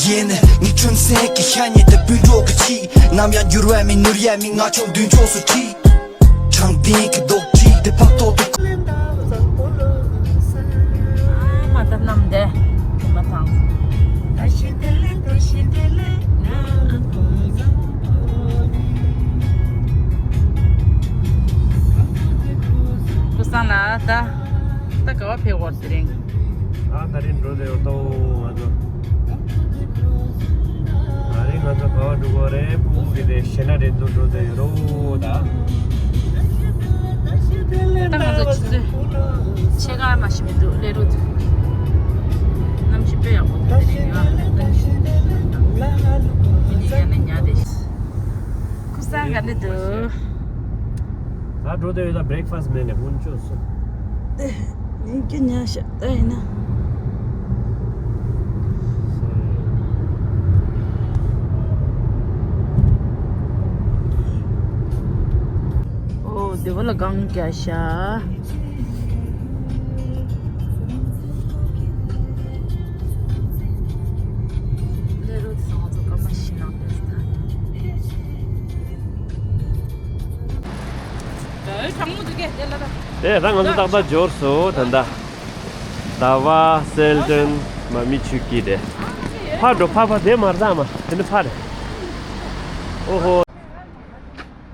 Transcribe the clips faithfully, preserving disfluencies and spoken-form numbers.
ཡིན། ངའི་ཁྲོན་སེང་གི་ཤ་ཉེ་དེ་སྤུན་གྲོགས་ཀྱི་ཆེད། ནམ་ཡང་འགྱུར་བ་མེད་ནོར་ཡ་མེད། ང་ཆོ་མདུན་ཕྱོགས་སུ་ཁྲིད། དྲང་བདེན་གྱི་རྡོག་ཁྲིད་དེ་ཕན་ཐོགས་དུ། མ་ཐབས་རྣམས་དེ་མ་ཐང་། ཀུ་སང་ལ་ད་ད་ག་བ་ཕེབས་འོར་དེ་རིང་། ཨ་ད་རིང་འགྲོ་དེ་ཡོད་དོ་ང་ཚོ། ད་རིང་ང་ཚོ་ག་བ་འགྲོ་གོ་རེད། ཕྲུ་གུ་གི་དེ་ཤེ་ན་རེད་འདུག་འགྲོ་དེ་ཡོད་རོ་ད། ད་ང་ཚོ་ཆུ་ཚོད་ཕྱེད་ཀ་མ་ཤི་མི་འདུག་ལས་རོ་འདུག་གནམ་གཤིས་དཔེ་ཡག་པོ་འདུག་དེ་རིང་ཡོད་ཨ། མི་ནི་ཡ་ནི་ཉ་དེ། ཁུ་སང་ག་ནི་འདུག་ད་འགྲོ་དེ་ཡོད་ད་བྷི་རེག་ཕ་སི་མེད་ནས་ཧུན་ཅོ་སོ། དེ་ནི་ཀྱི་ཉ་ཤ་ད་ཡིན་ན། ཨོ་དེ་བ་ལ་གང་རྒྱ་ཤ། ལས་རོགས་ཚོ་ང་ཚོ་སྐར་མ་བཞི་ནང་ཕེབས་ད། ཨེ་གྲང་མོ་འདུག་གས་དེ་ལ་ད། དེ་ད་ང་ཚོ་ཏག་ཏག་འབྱོར་སོ་ད་ད། ཟླ་བ་སེལ་ཏོན་མ་མི་ཆུ་སྐྱིད་དེ། ཕར་འགྲོ་ཕར་ཕར་དེ་མར་ད་མ་དེ་ནི་ཕར་རེད། ཨོ་ཧོ།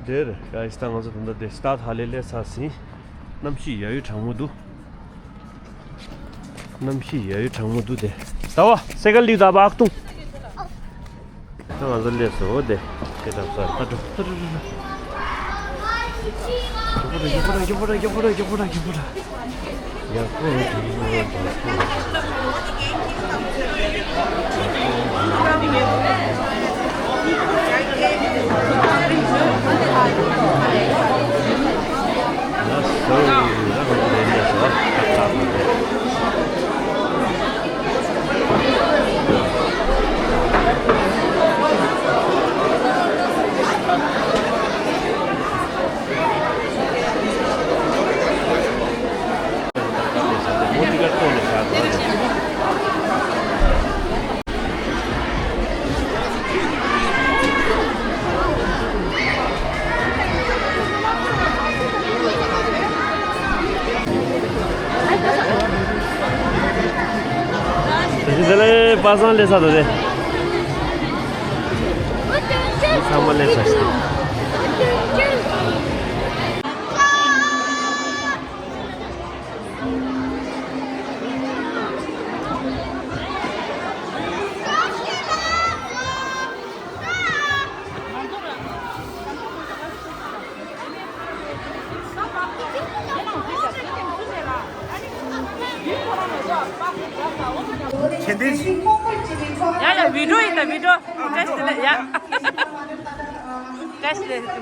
དེར་ག་ཡིས་ད་ང་ཚོ་ད་ད་དེ་སྟག་ཧ་ལས་ལས་ས་སི། གནམ་གཤིས་ཡ་ཡུ་གྲང་མོ་འདུག་གནམ་གཤིས་ཡ་ཡུ་གྲང་མོ་འདུག་དེ། ཟླ་བ་སེ་གལ་ལི་ཟླ་བ་ཨག་ཏུང་། ད་ང་ཚོ་སླེབས་སོང་དེ། དེ་འདྲ་ས་ད་འགྲོ་ད་འགྲོ་འགྲོ་འགྲོ། མགྱོགས་པོ་འགྲོ་མགྱོགས་པོ་འགྲོ་མགྱོགས་པོ་འགྲོ་མགྱོགས་པོ་འགྲོ། ཡག་པོ་འགྲོ་ཡག་པོ་འགྲོ། དེ་ལས་པ་སངས་ལས་ས་དོ་དེ། ཚང་མ་ལས་ས་ཞིག་ཡ་ཡ་བི་ཌིའོ་ཡིན་ད་བི་ཌིའོ། བཀྲ་ཤིས་བདེ་ལེགས་ཡ། བཀྲ་ཤིས་བདེ་ལེགས།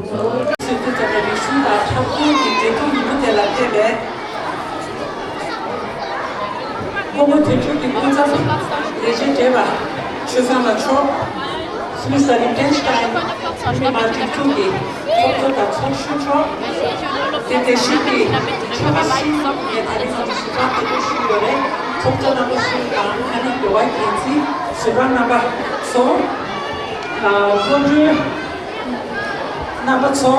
ཚོད་ལྟ་བྱ་བའི་རིག་གཞུང་དང་འཁྲབ་སྟོན་གྱི་འབྲེལ་གཏུག་ཡོད་པ་དེ་ལ་བརྟེན་ནས། སྐུ་ངོ་དོན་གྲུབ་ཀྱི་སྐུ་ཚབ་ལས་བྱེད་བགྲེས་པ་ཆོས་བཟང་ལགས་མཆོག་སྨི་ས་རི་ཀྲེན་ཤྟའིན་མི་དམངས་སྒྲིག་འཛུགས་ཀྱི་ཚོགས་གཙོ་དང་ཚོགས་གཞོན་མཆོག་དེ་དེ་བཞིན་གྱི་ཆོལ་ཁ་གཞིས་ངས་ད་རིང་ང་ཚོ་ཟུར་པ་དེ་འདྲ་ཞུས་ཡོད་རེད། ཚོགས་གཙོ་རྣམ་པ་ཚོ་དང་ཨ་ནི་འགྲོ་བ་རྒྱལ་མཚན་ཟུར་པ་རྣམ་པ་ཚོ། སྐུ་མགྲོན་རྣམ་པ་ཚོ།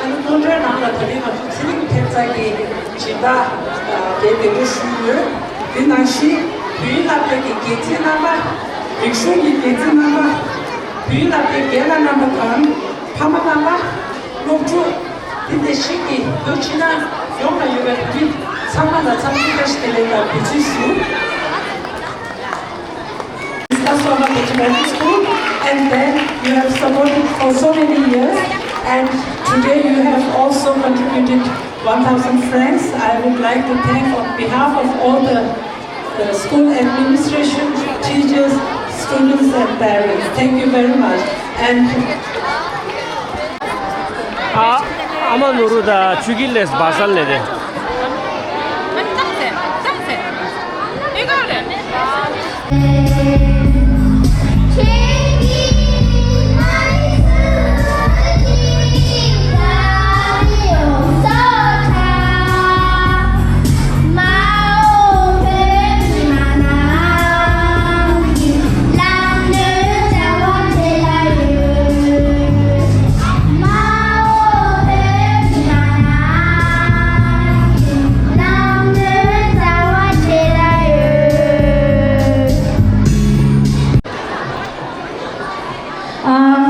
ཨ་ནི་སྐུ་མགྲོན་རྣམས་ལ་ད་རིང་ང་ཚོ་ཚེ་རིང་ཐེབས་རྩ་གི་སྦྱིན་བདག་དེ་འདེགས་འབུལ་ཞུས་ཡོད། དེ་ནང་བཞིན་བོད་ཡིག་བསླབ་གྲྭ་གི་དགེ་རྒན་རྣམ་པ། རིག་གཞུང་གི་དགེ་རྒན་རྣམ་པ། བོད་ཡིག་བསླབ་གྲྭའི་རྒན་ལགས་རྣམ་པ་དང་ཕ་མ་རྣམ་པ། སློབ་ཕྲུག་དེ་འདྲ་ཞིག་གིས་བོད་ཕྱི་ནང་ཡོངས་ལ་ཡོད་པའི་བོད་མི་ཚང་མ་ལ་འཚམས་འདྲི་བཀྲ་ཤིས་བདེ་ལེགས་དང་འབུལ་ཚིགས་ཞུ། Discuss over the Tibetan school and then You have supported for so many years, and today you have also contributed one thousand francs. I would like to thank on behalf of all the, the school administration, teachers, students, and parents. Thank you very much. And ཨ་ཨ་མ་ནོར་བུ་དང་ཆུ་སྐྱིད་ལས་སྦ་སལ་ལས་རེད།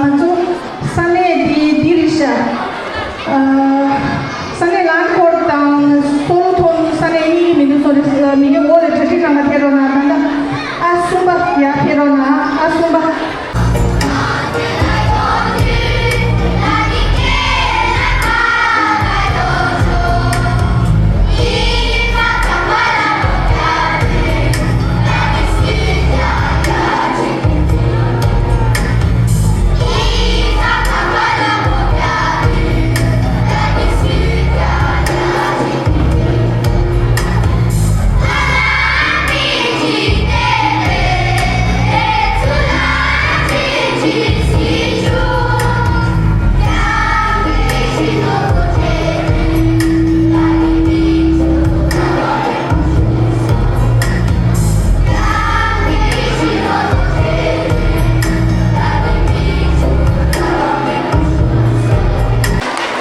ང་ཚོ་ས་གནས་འདི་འདི་རེད་ཤག་ས་གནས་ལང་ཀོར་དང་སོ་ལོ་ཐོན་ས་གནས་གཉིས་མི་འདུག་སོ་རེད། མི་གི་འོག་ལ་གྲ་སྒྲིག་རང་ལ་ཕེབས་རོགས་གནང་། ད་ལྟ་ཨ་གསུམ་པ་ཡར་ཕེབས་རོགས་གནང་། ཨ་གསུམ་པ།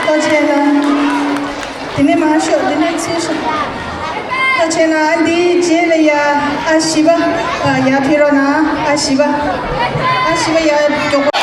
ཐུགས་རྗེ་གནང་། དེ་ནས་མར་ཤོག་དེ་ནས་ཚུར་ཤོག་ད་བྱས་ན་ཨ་འདིའི་རྗེས་ལ་ཡ་ཨ་བཞི་པ་ཡར་ཕེབས་རོགས་གནང་། ཨ་བཞི་པ། ཨ་བཞི་པ་ཡར་མགྱོགས་པོ།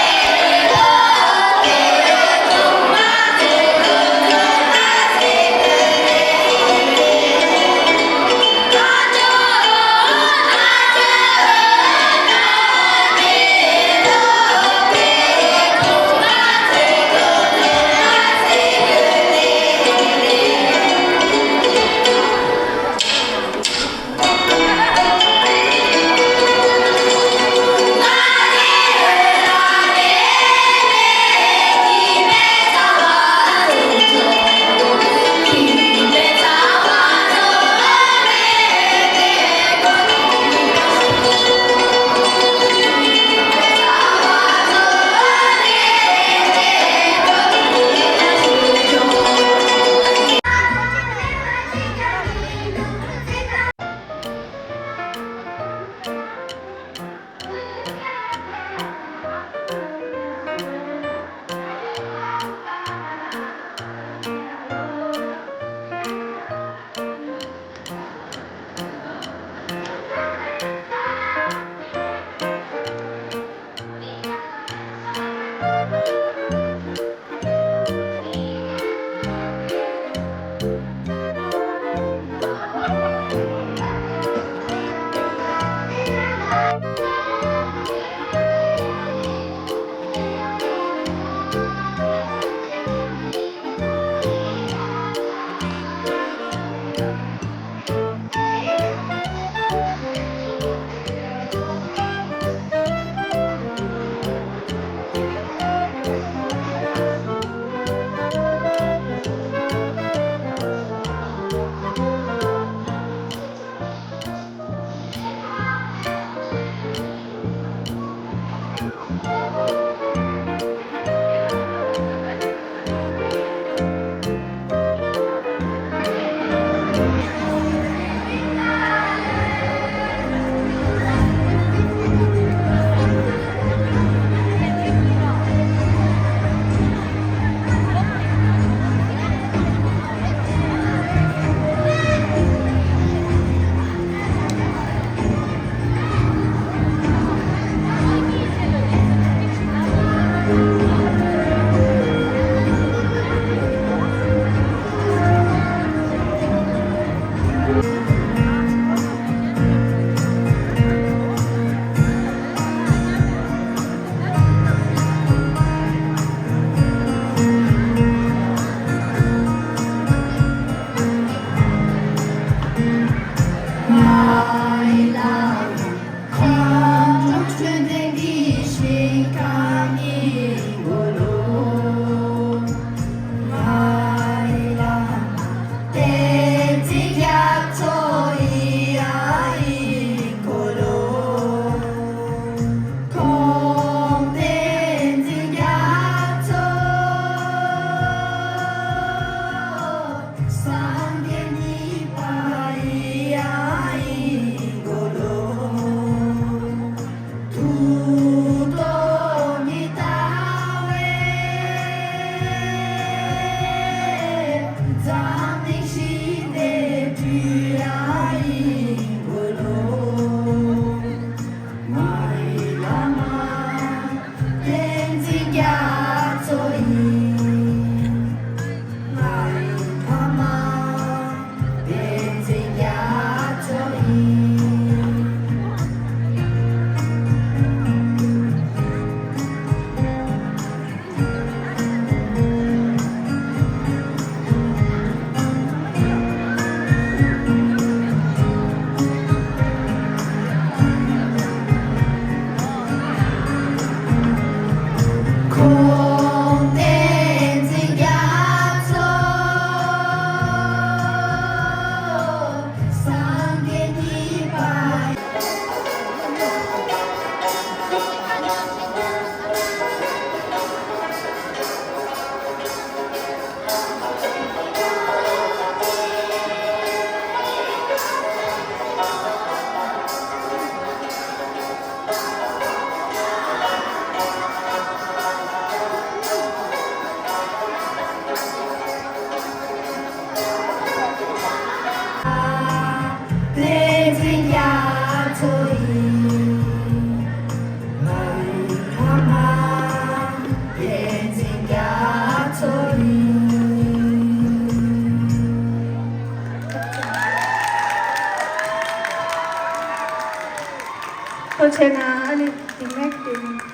བྱས་ན་ཨ་ནི་དེ་ནས་དེ་ནས།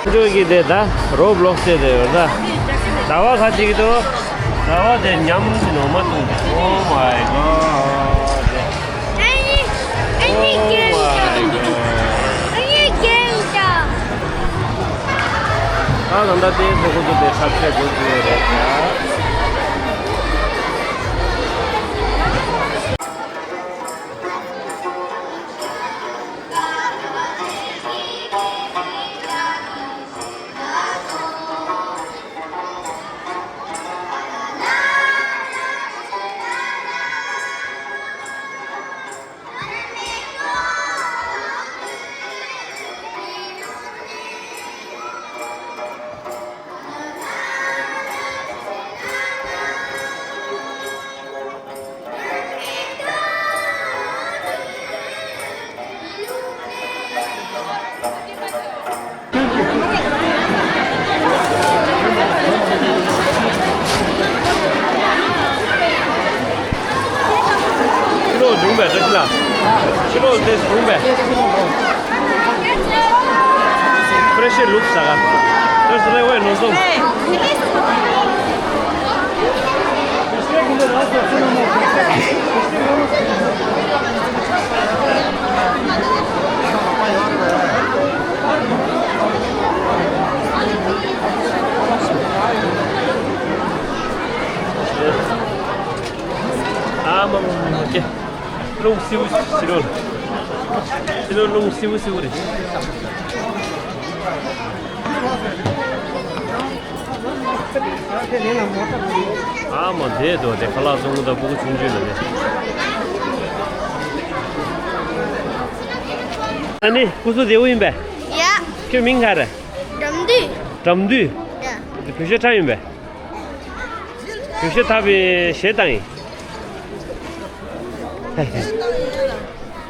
འགྲོ་གི་དེ་ད་རོ་བློག་སྟེ་དེ་ཡོད་ད། ཟླ་བ་ཁ་ཅིག་ཏུ་ཟླ་བ་དེ་ཉམས་ནོར་མ་བཏུང་དེ། Oh my god. Oh my god. ད་ད་ལྟ་དེ་ཚོ་ཁོ་ཚོ་དེ་ཐབས་ཤེས་དགོས་ཀྱི་ཡོད་རེད་ད། ཕྱི་ལོགས་སྒྲུང་བས་བཀྲ་ཤིས་ལགས། ཕྱི་ལོགས་དེ་སྒྲུང་བས། Fresh look ཟ་ག Fresh ལེ་ཝེ་ནོ་སོང་། ཨ་མ་མ་མ་ཀྱེ། རླུང་བསིལ་པོ་ཞིག་རེད། ཕྱི་ལོགས་རླུང་བསིལ་པོ་བསིལ་པོ་རེད། ཨ་མ་དེ་དོ་དེ་ཁ་ལག་བཙོང་གི་ད་སྤུ་གུ་ཆུང་ཆུང་ལ་ནི། ཨ་ནི་སྐུ་གཟུགས་བདེ་པོ་ཡིན་པས། ཡ། ཁྱོད་མིང་ག་རེ། འགྲམ་དུས། འགྲམ་དུས། ཡ། བོད་ཤ་ཁྲག་ཡིན་པས། བོད་ཤ་འཐག་པའི་གཞས་བཏང་ཡིན།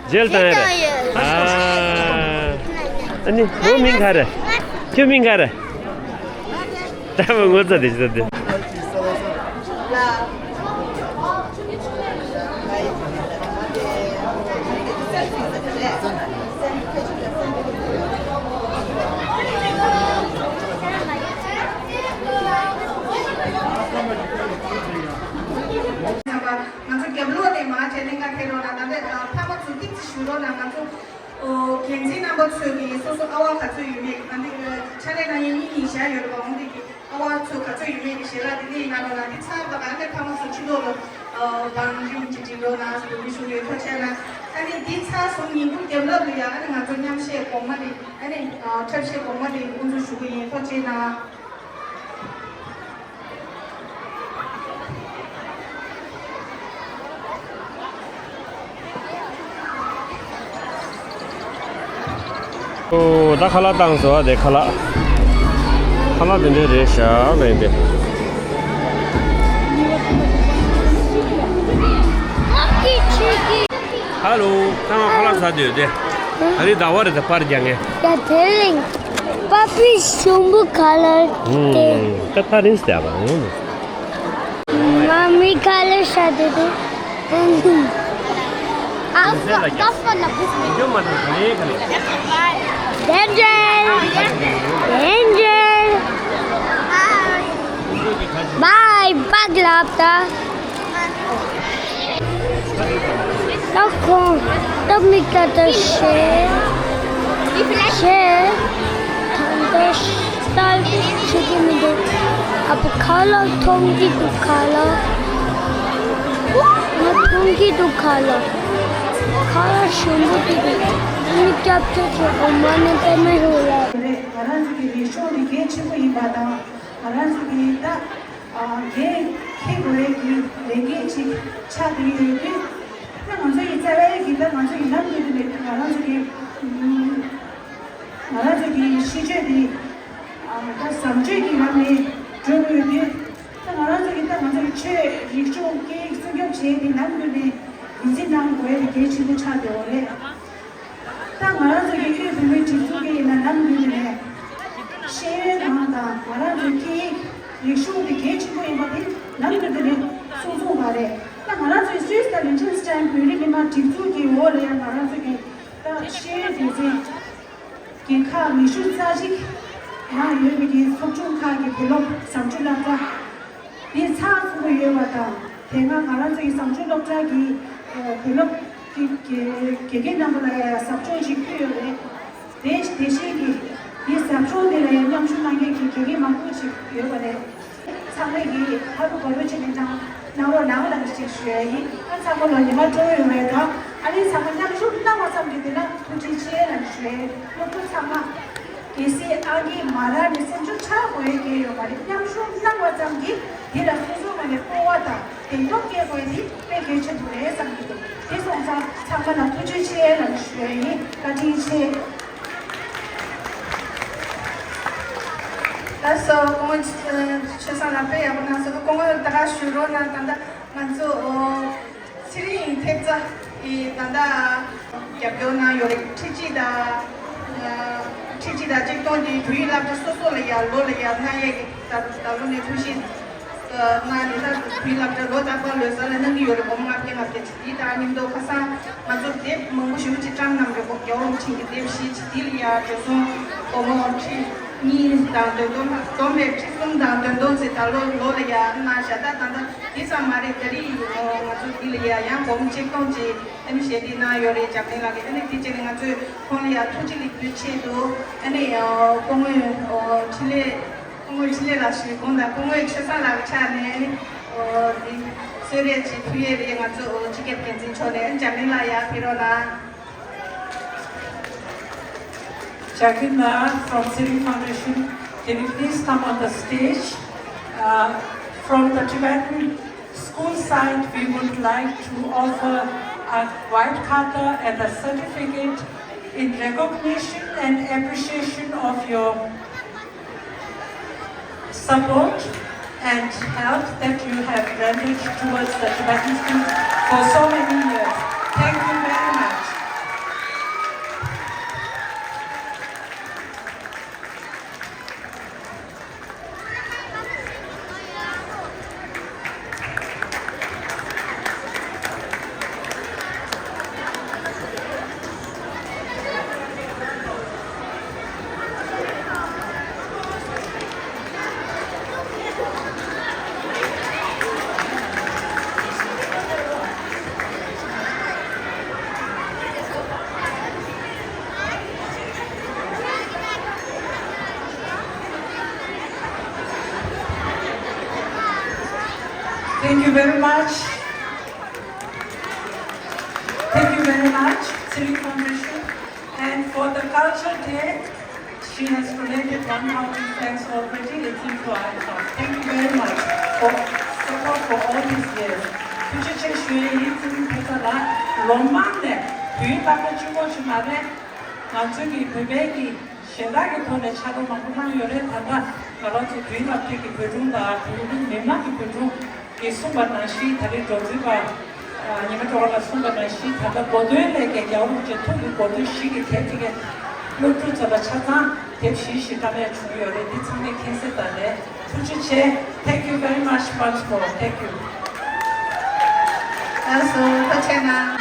རྗེས་བཏང་ཡ་རེད། ཨ། ཨ་ནི་ངོ་མིང་ག་རེ། ཁྱོད་མིང་ག་རེ། ད་མ་ངོ་ཚ་དེ་ཞིག་ད་དེ། ང་ཚོ་རྒྱབ་ལོགས་ནས་མར་བྱས་ལིང་ག་ཁེ་རོ་ལ་ད་ལྟ་ཕ་མ་ཚོ་ཏིག་ཙི་ཞུ་རོགས་གནང་། ང་ཚོ་འགན་འཛིན་རྣམ་པ་ཚོས་ཀྱི་སོ་སོ་ཨ་བ་ག་ཚོད་ཡོད་མེད་ང་འདི་ཕྱག་ལས་གནང་མཁན་གཉིས་གཉིས་བཞག་ཡོད་རེད་པ། འོང་འདི་གི་ཨ་བ་ཚོ་ག་ཚོད་ཡོད་མེད་ཀྱི་ཞལ་ལག་འདི་ནས་གནང་རོགས་གནང་། འདི་ཚར་བ་ག་ནས་ཕ་མ་ཚོ་ཕྱི་ལོགས་ལ་བང་རིམ་གྱི་འགྲིམ་རོགས་གནང་ཟེར་འདི་ཞུ་ཡོད། ཐུགས་རྗེ་གནང་། ཨ་ནི་འདི་ཚར་སོང་ཉིན་གུང་རྒྱབ་ལོགས་ལ་ཡ་ཨ་ནི་ང་ཚོ་མཉམ་གཞས་གོང་མ་འདི་ཨ་ནི་འཁྲབ་གཞས་གོང་མ་འདི་དབུ་འཛུགས་ཞུ་གི་ཡིན། ཐུགས་རྗེ་གནང་། ཨོ། ད་ཁ་ལག་བཏང་སོང་། ཨ་དེ་ཁ་ལག་ཁ་ལག་དེ་འདྲས་རེད་ཤག་ལབ་ཡིན་པས། ཧ་ལོ། ཚང་མ་ཁ་ལག་ཟ་སྡོད་དེ། ད་རེས་ཟླ་བ་རེད་ད་པར་རྒྱག་ངེས། ཡ་དེ་རིང་པ་པི་ཞུམ་བུ་ཁ་ལག་དེ། ད་ད་རིང་ཟ་བ་ངོ་། ང་མི་ཁ་ལག་ཤ་དེ་དེ། ཨ། Danger! Danger! Bye! Bye! Bagla. ད་ཁོང་ད་མིག་ད་ད་ཤེས་ཤེས། ད་ད་ལྟ་ལྟ་བུ་བྱེད་ཀྱི་མི་འདུག་ཨ་ཕ་ཁ་ལག་མཐོང་གི་འདུག་ཁ་ལག་ང་མཐོང་གི་འདུག་ཁ་ལག་ཁ་ལག་ཞིམ་པོ་འདུག་མིག་རྒྱབ་ཆོས་ཆོས་འོ་མ་ནི་པད་མ་ཧེ་ལ། རེད། ང་རང་ཚོ་གི་རིག་གཞུང་རིག་གནས་ཆེན་པོ་ཡིན་པ་དང་། ང་རང་ཚོ་གི་ད། ཨ། འགན་འཁྱེར་དགོས་ཡས་ཀྱི་ལས་འགན་ཅིག་ཆགས་བསྡད་ཡོད་དུས། ད་ང་ཚོ་ཡི་རྩ་བའི་གི་ད་ང་ཚོ་ཡི་ནམ་རྒྱུན་དུ་ནས་ང་རང་ཚོ་གི་ང་རང་ཚོ་གི་ཤེས་བྱ་དེ་ཨ་ད་བཟང་སྤྱོད་ཀྱི་ལམ་ནས་འགྲོ་དགོས་ཡོད་དུས། ད་ང་རང་ཚོ་གི་ད་ང་ཚོ་གི་ཆོས་རིག་གཞུང་སྐད་ཡིག་སྲུང་སྐྱོབ་བྱེད་ཡས་དེ་ནམ་རྒྱུན་ནས་ཡིད་ཆེས་གནང་དགོས་ཡས་དེ་གལ་ཆེན་པོ་ཆགས་བསྡད་ཡོད་རེད། ད་ང་རང་ཚོ་གི་དབུས་བོད་མིའི་སྒྲིག་འཛུགས་ཀྱི་ཡིན་ན་ནམ་རྒྱུན་ནས་ཤེས་ཡོན་ནང་དང་ང་རང་ཚོའི་སྐད་ཡིག་རིག་གཞུང་དེ་གལ་ཆེན་པོ་ཡིན་པ་དེ་ནམ་རྒྱུན་དུ་ནས་གསུང་གསུང་བ་རེད། ད་ང་རང་ཚོའི་Swiss་དང་Liechtenstein་བོད་རིགས་མི་མང་སྒྲིག་འཛུགས་ཀྱི་འོག་ལ་ཡང་ང་རང་ཚོ་གི་ད་ཤེས་ཡོན་སྡེ་ཚན་རྒྱལ་ཁབ་ཉི་ཤུ་རྩ་གཅིག་ ནང་ཡོད་པའི་གི་ཚོགས་ཆུང་ཁག་གི་བུ་སློབ་བཟང་སྤྱོད་སློབ་གྲྭ་འདི་ཚགས་ཚུད་པོ་ཡོད་པ་དང་། དེ་སྔ་ང་རང་ཚོ་ཡི་བཟང་སྤྱོད་སློབ་གྲྭ་གི་ཨ་བུ་སློབ་ཀྱི་དགེ་དགེ་རྒན་རྣམ་པ་ལ་ཡང་ཟབ་སྦྱོང་ཞིག་ཕུལ་ཡོད་རེད། དེ་དེ་བཞིན་གྱི་འདི་ཟབ་སྦྱོང་འདི་ལ་ཡང་མཉམ་ཞུགས་གནང་མཁན་གྱི་དགེ་རྒན་མང་པོ་ཞིག་ཡོད་པ་རེད། ཚང་མས་ཀྱིས་ཧ་རུ་བ་རུ་བྱས་ནས་གནང་གནང་རོགས་གནང་ལབ་ཅིག་ཞུ་ཡ་ཡིན། ཨ་ཚང་མ་ལ་ཉི་མ་སྤྲོ་བོ་ཡོང་བའི་དང་། ཨ་ནི་ཚང་མ་མཉམ་ཞུགས་གནང་བ་ཙམ་གྱིས་དེ་ན་ཐུགས་རྗེ་ཆེ་ལབ་ཞུ་ཡ་ཡིན། སློབ་ཕྲུག་ཚང་མ། གལ་སྲིད་ཨང་ཀི་མ་རག་ནས་སེམས་ཤུགས་ཆག་དགོས་ཡ་གང་ཡོད་མ་རེད། མཉམ་ཞུགས་གནང་བ་ཙམ་གྱིས་དེ་ལ་སོ་སོ་ངོས་ནས་སྤོབས་པ་དང་བདེན་སྟོབས་སྐྱེ་དགོས་ཡ་དེ་དཔེ་གལ་ཆེན་པོ་རེད་བསམ་གྱི་འདུག་དེ་སོང་ཙང་ཚང་མ་ལ་ཐུགས་རྗེ་ཆེ་ལབ་ཞུ་ཡ་ཡིན། བཀའ་དྲིན་ཆེ། ལགས་སོ། སྐུ་ངོ་ཆོས་བཟང་ལགས་དཔེ་ཡག་པོ་གནང་སོང་། སྐུ་ངོ་ད་ག་ཞུ་རོགས་གནང་། ད་ལྟ་ང་ཚོ་ཚེ་རིང་ཐེབས་རྩ་གིས་ད་ལྟ་རྒྱབ་སྐྱོར་གནང་ཡོད་རེད། ཁྲི་གཅིག་དང་ཁྲི་གཅིག་དང་གཅིག་སྟོང་གི་བོད་ཡིག་སློབ་གྲྭ་སོ་སོ་ལ་ཡང་ལོ་ལ་ཡང་གནང་ཡས་ཀྱི་ད་ད་ལོ་ནས་ཐུགས་བཞེད་གནང་ནས། ད་བོད་ཡིག་སློབ་གྲྭ་ལོ་རྟག་པར་ལོ་གསར་ལ་གནང་གི་ཡོད་རེད། སྒོར་མོ་ལྔ་བརྒྱ་ལྔ་བརྒྱ་ཅིག་དེ་དང་མཉམ་དུ་ཁ་སང་ང་ཚོ་དེབ་མང་པོ་ཞེ་པོ་ཅིག་བཀྲམ་གནང་རེད། སྒོ་རྒྱལ་བ་རིན་པོ་ཆེ་གི་དེབ་བཞི་ཅིག་དེ་ལ་ཡང་བགྲོ་གསུམ་སྒོར་མོ་ཁྲི་གཉིས་དང་དོན་སྟོང་། བསྡོམས་པས་ཁྲི་གསུམ་དང་དོན་སྟོང་ཙམ་ད་ལོ་ལོ་ལ་ཡང་གནང་བཞག་ད་ད་ལྟ་དེ་ཙམ་མ་རེད། ད་རེས་ང་ཚོ་འདི་ལ་ཡང་ཡང་སྒོར་མོ་གཅིག་སྟོང་ཅིག་ཨ་ནི་ཞལ་འདེབས་གནང་ཡོད་རེད། འཇམ་གླིང་ལགས་ཀྱིས། ཨ་ནི་དེ་བྱས་ནས་ང་ཚོས་ཁོང་ལ་ཡང་ཐུགས་རྗེ་ལེགས་འབུལ་ཆེད་དུ་ཨ་ནི་སྐུ་ངོ་འཕྲིན་ལས། སྐུ་ངོ་འཕྲིན་ལས་ལགས་ཞུས་གོང་དང་སྐུ་ངོ་ཆོས་བཟང་ལགས་ཀྱི་ཕྱག་ནས་ཨ་ནི་འདི་གསོལ་རས་ཅིག་ཕུལ་ཡས་རེད། ང་ཚོ་སྤྱི་ཁྱབ་འགན་འཛིན་མཆོག་ནས། ཨ་ནི་འཇམ་གླིང་ལགས་ཡར་ཕེབས་རོགས་གནང་། Jacqueline Lar from Tse Reang Foundation, can you please come on the stage? Uh, from the Tibetan school side, we would like to offer a white khata and a certificate in recognition and appreciation of your support and help that you have rendered towards the Tibetan students for so many years. Thank you very much. Thank you very much. Thank you very much, Tse Reang Foundation. And for the culture day, she has donated one thousand francs already. It's into our account. Thank you very much for support for all these years. ཐུགས་རྗེ་ཆེ་ཞུ་ཡས་ཡིན། ཚེ་རིང་ཐེབས་རྩ་ལགས་ལོ་མང་ནས་བོད་ཡིག་སློབ་གྲྭ་གཅིག་པོ་ཞིག་མ་རེད། ང་ཚོའི་གི་བོད་པའི་གི་གཞན་དག་གི་ཐོག་ནས་ཕྱག་རོགས་མང་པོ་གནང་ཡོད་རེད། ད་ལྟ་ང་རང་ཚོ་བོད་ཡིག་སློབ་གྲྭའི་གི་བོད་དྲུང་དང་བོད་མི་མི་མང་གི་བོད་དྲུང་གིས་གསུངས་པ་ནང་བཞིན། ད་རེས་སྒྲོག་འཛིན་པ་ཉི་མ་སྒྲོལ་དཀར་ལགས་གསུངས་པ་ནང་བཞིན། ད་ལྟ་གོ་སྟོན་ལས་ཀྱི་རྒྱལ་བ་རིན་པོ་ཆེ་ཐུགས་ཀྱི་གོ་སྟོན་བཞི་གི་དེབ་དེ་གའི་སློབ་ཕྲུག་ཚོ་ལ་ཆ་ཚང་དེབ་བཞི་ཞིག་བཀྲམ་ཡས་བྱུང་ཡོད་རེད། འདི་ཚང་མས་མཁྱེན་གསལ་ལྟར་རེད། ཐུགས་རྗེ་ཆེ། Thank you very much once more. Thank you. ལགས་སོ། ཐུགས་རྗེ་ཆེ་གནང་།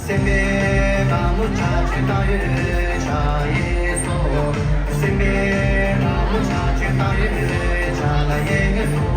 སེམས་པའི་བདག་མོ་བྱ་ཆེན་བདག་ཡོད་བྱ་ཡེ་སོ། སེམས་པའི་བདག་མོ་བྱ་ཆེན་བདག་ཡོད་བྱ་ལ་ཡེ་སོ།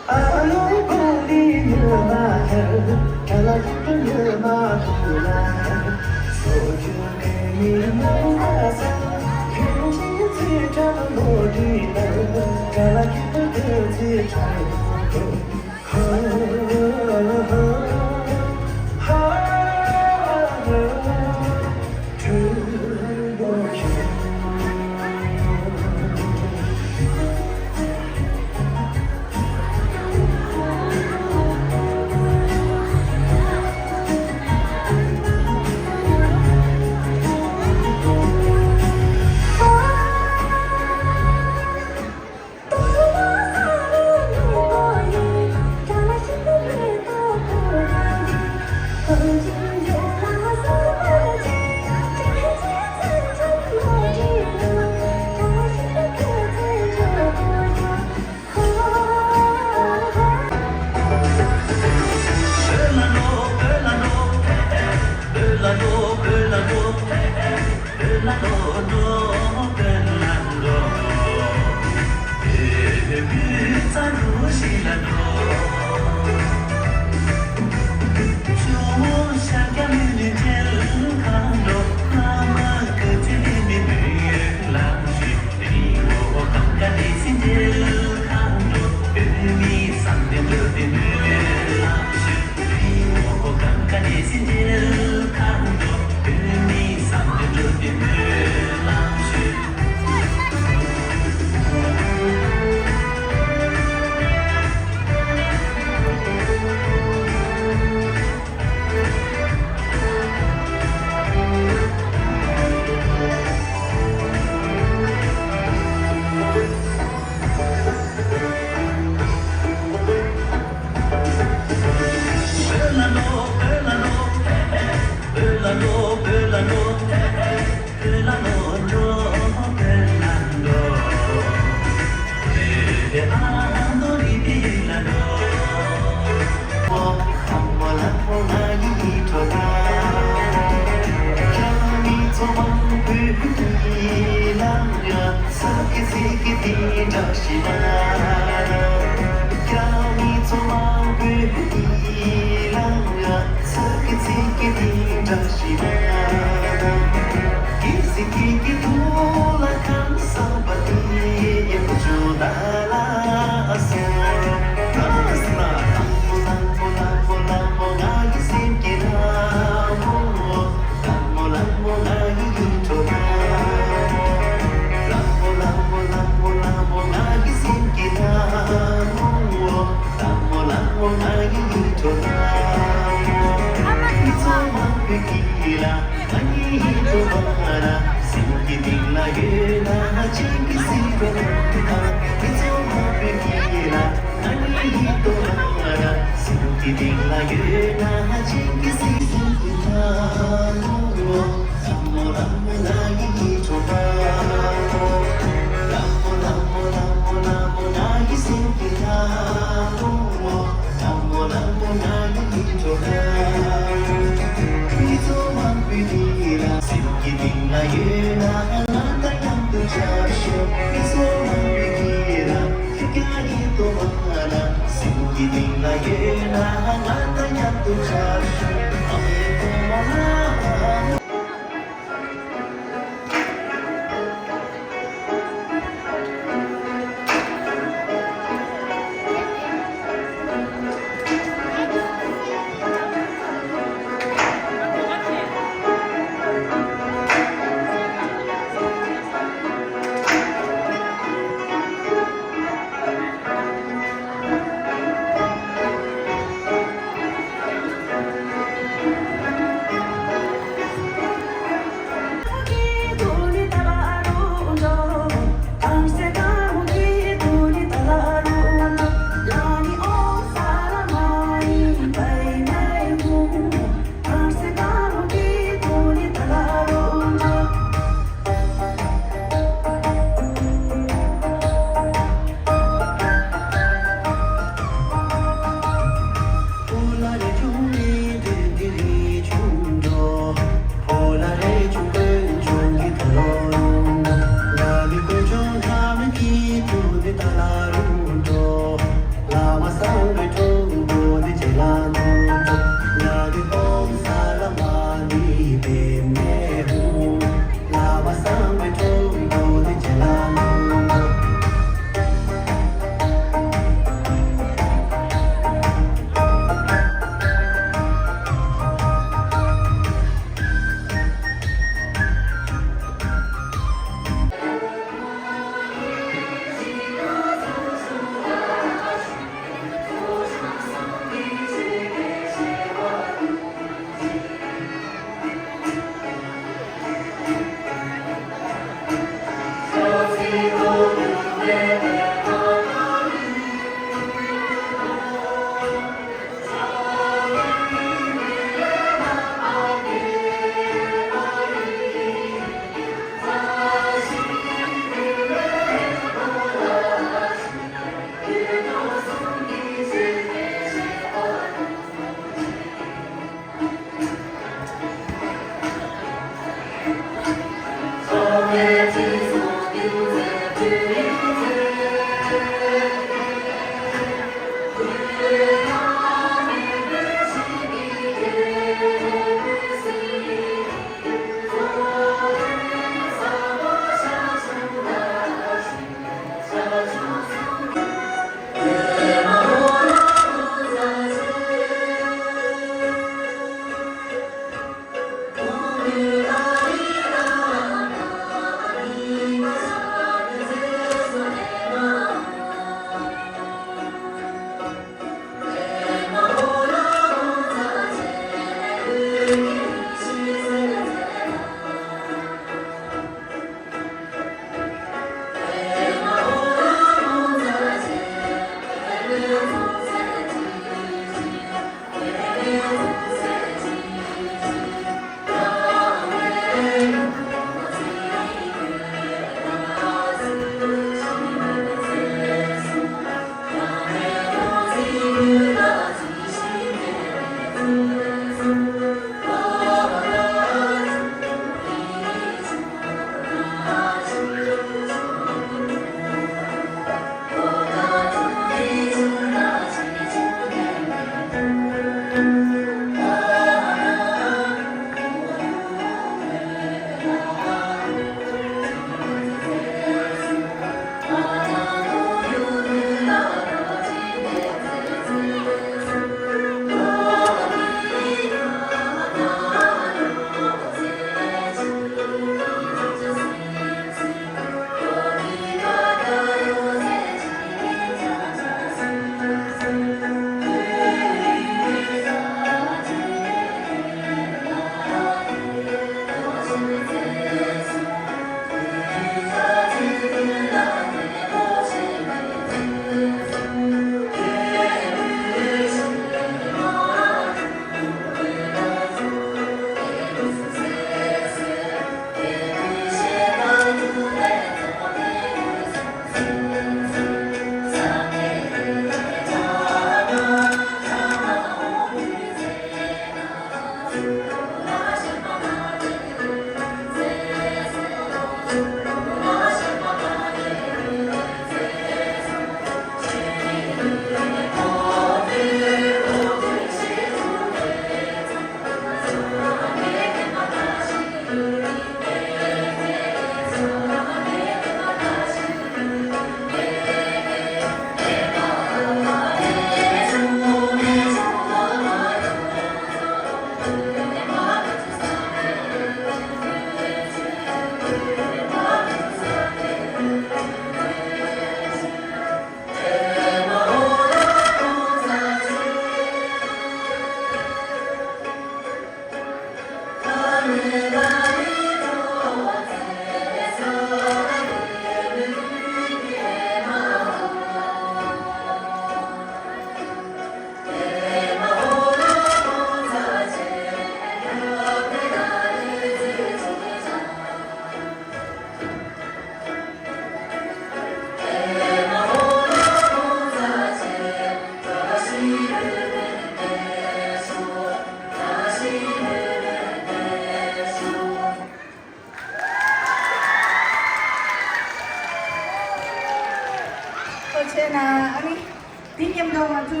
དེ་མཉམ་དུ་ང་ཚོ་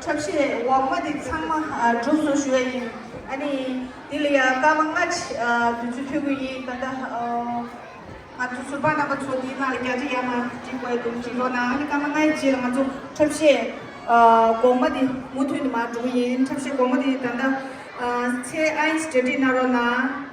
འཁྲབ་གཞས་འོག་མ་དེ་ཚང་མ་གྲུབ་སོང་ཞུ་ཡ་ཡིན། ཨ་ནི་དེ་ལ་ཡ་སྐར་མ་ལྔ་དུས་ཚོད་ཕུལ་གི་ཡིན། ད་ལྟ་ང་ཚོ་ཟུར་པ་རྣམ་པ་ཚོ་དེའི་ནང་ལ་བརྒྱ་ཆ་ཡར་མར་འགྲིག་དགོས་འདུག་ཅིག་ལོ་ན། ཨ་ནི་སྐར་མ་ལྔའི་རྗེས་ལ་ང་ཚོ་འཁྲབ་གཞས་གོང་མ་དེ་མུ་མཐུད་ནས་མར་འགྲོ་གི་ཡིན། འཁྲབ་གཞས་གོང་མ་དེ་ད་ལྟ་ཚེ་ཨའི་གྲ་སྒྲིག་གནང་རོགས་གནང་།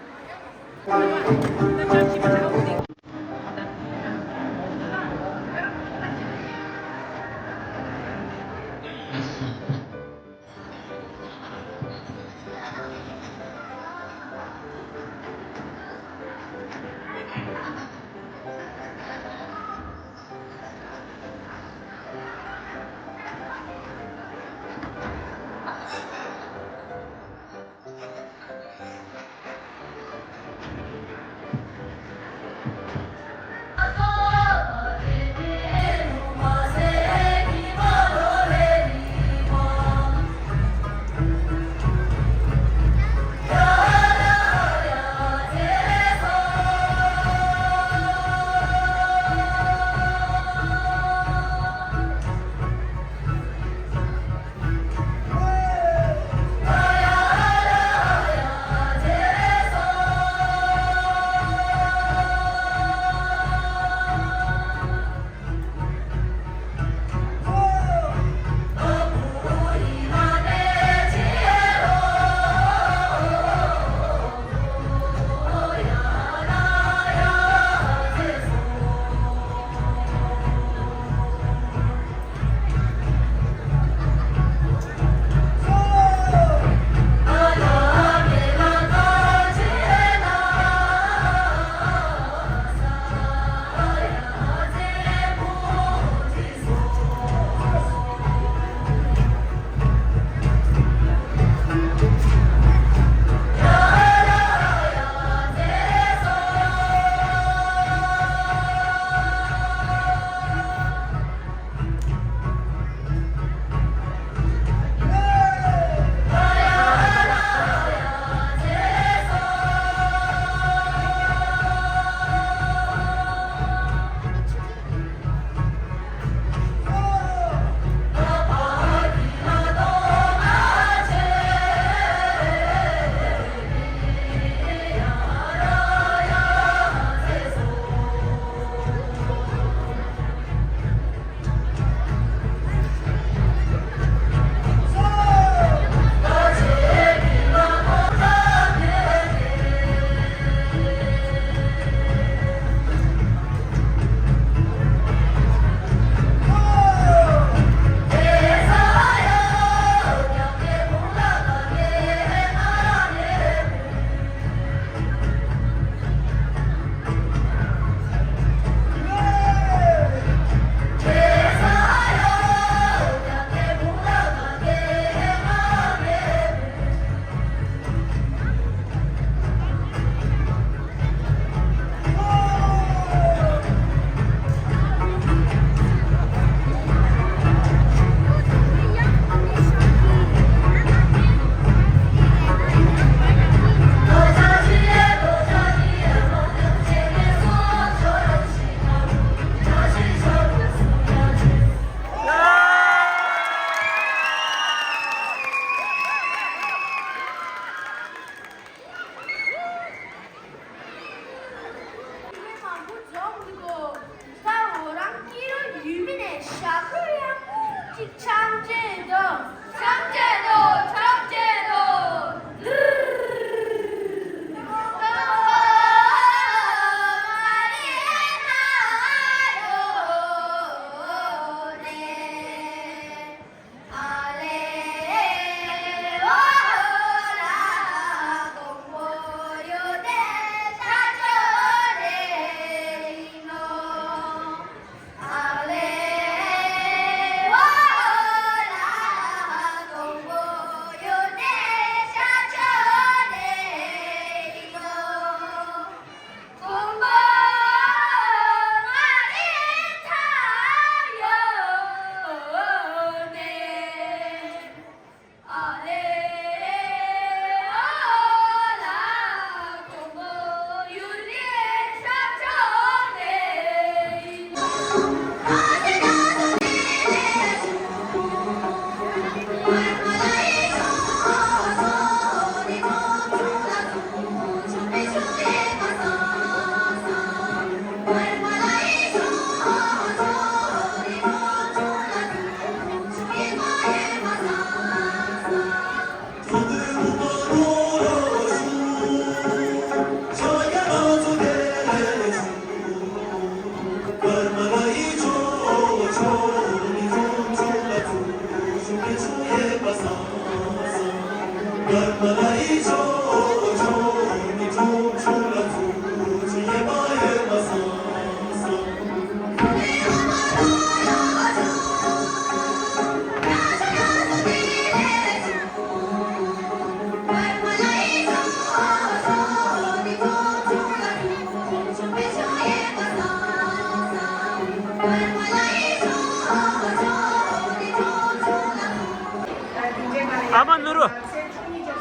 ཨ་མ་ནོར་བུ།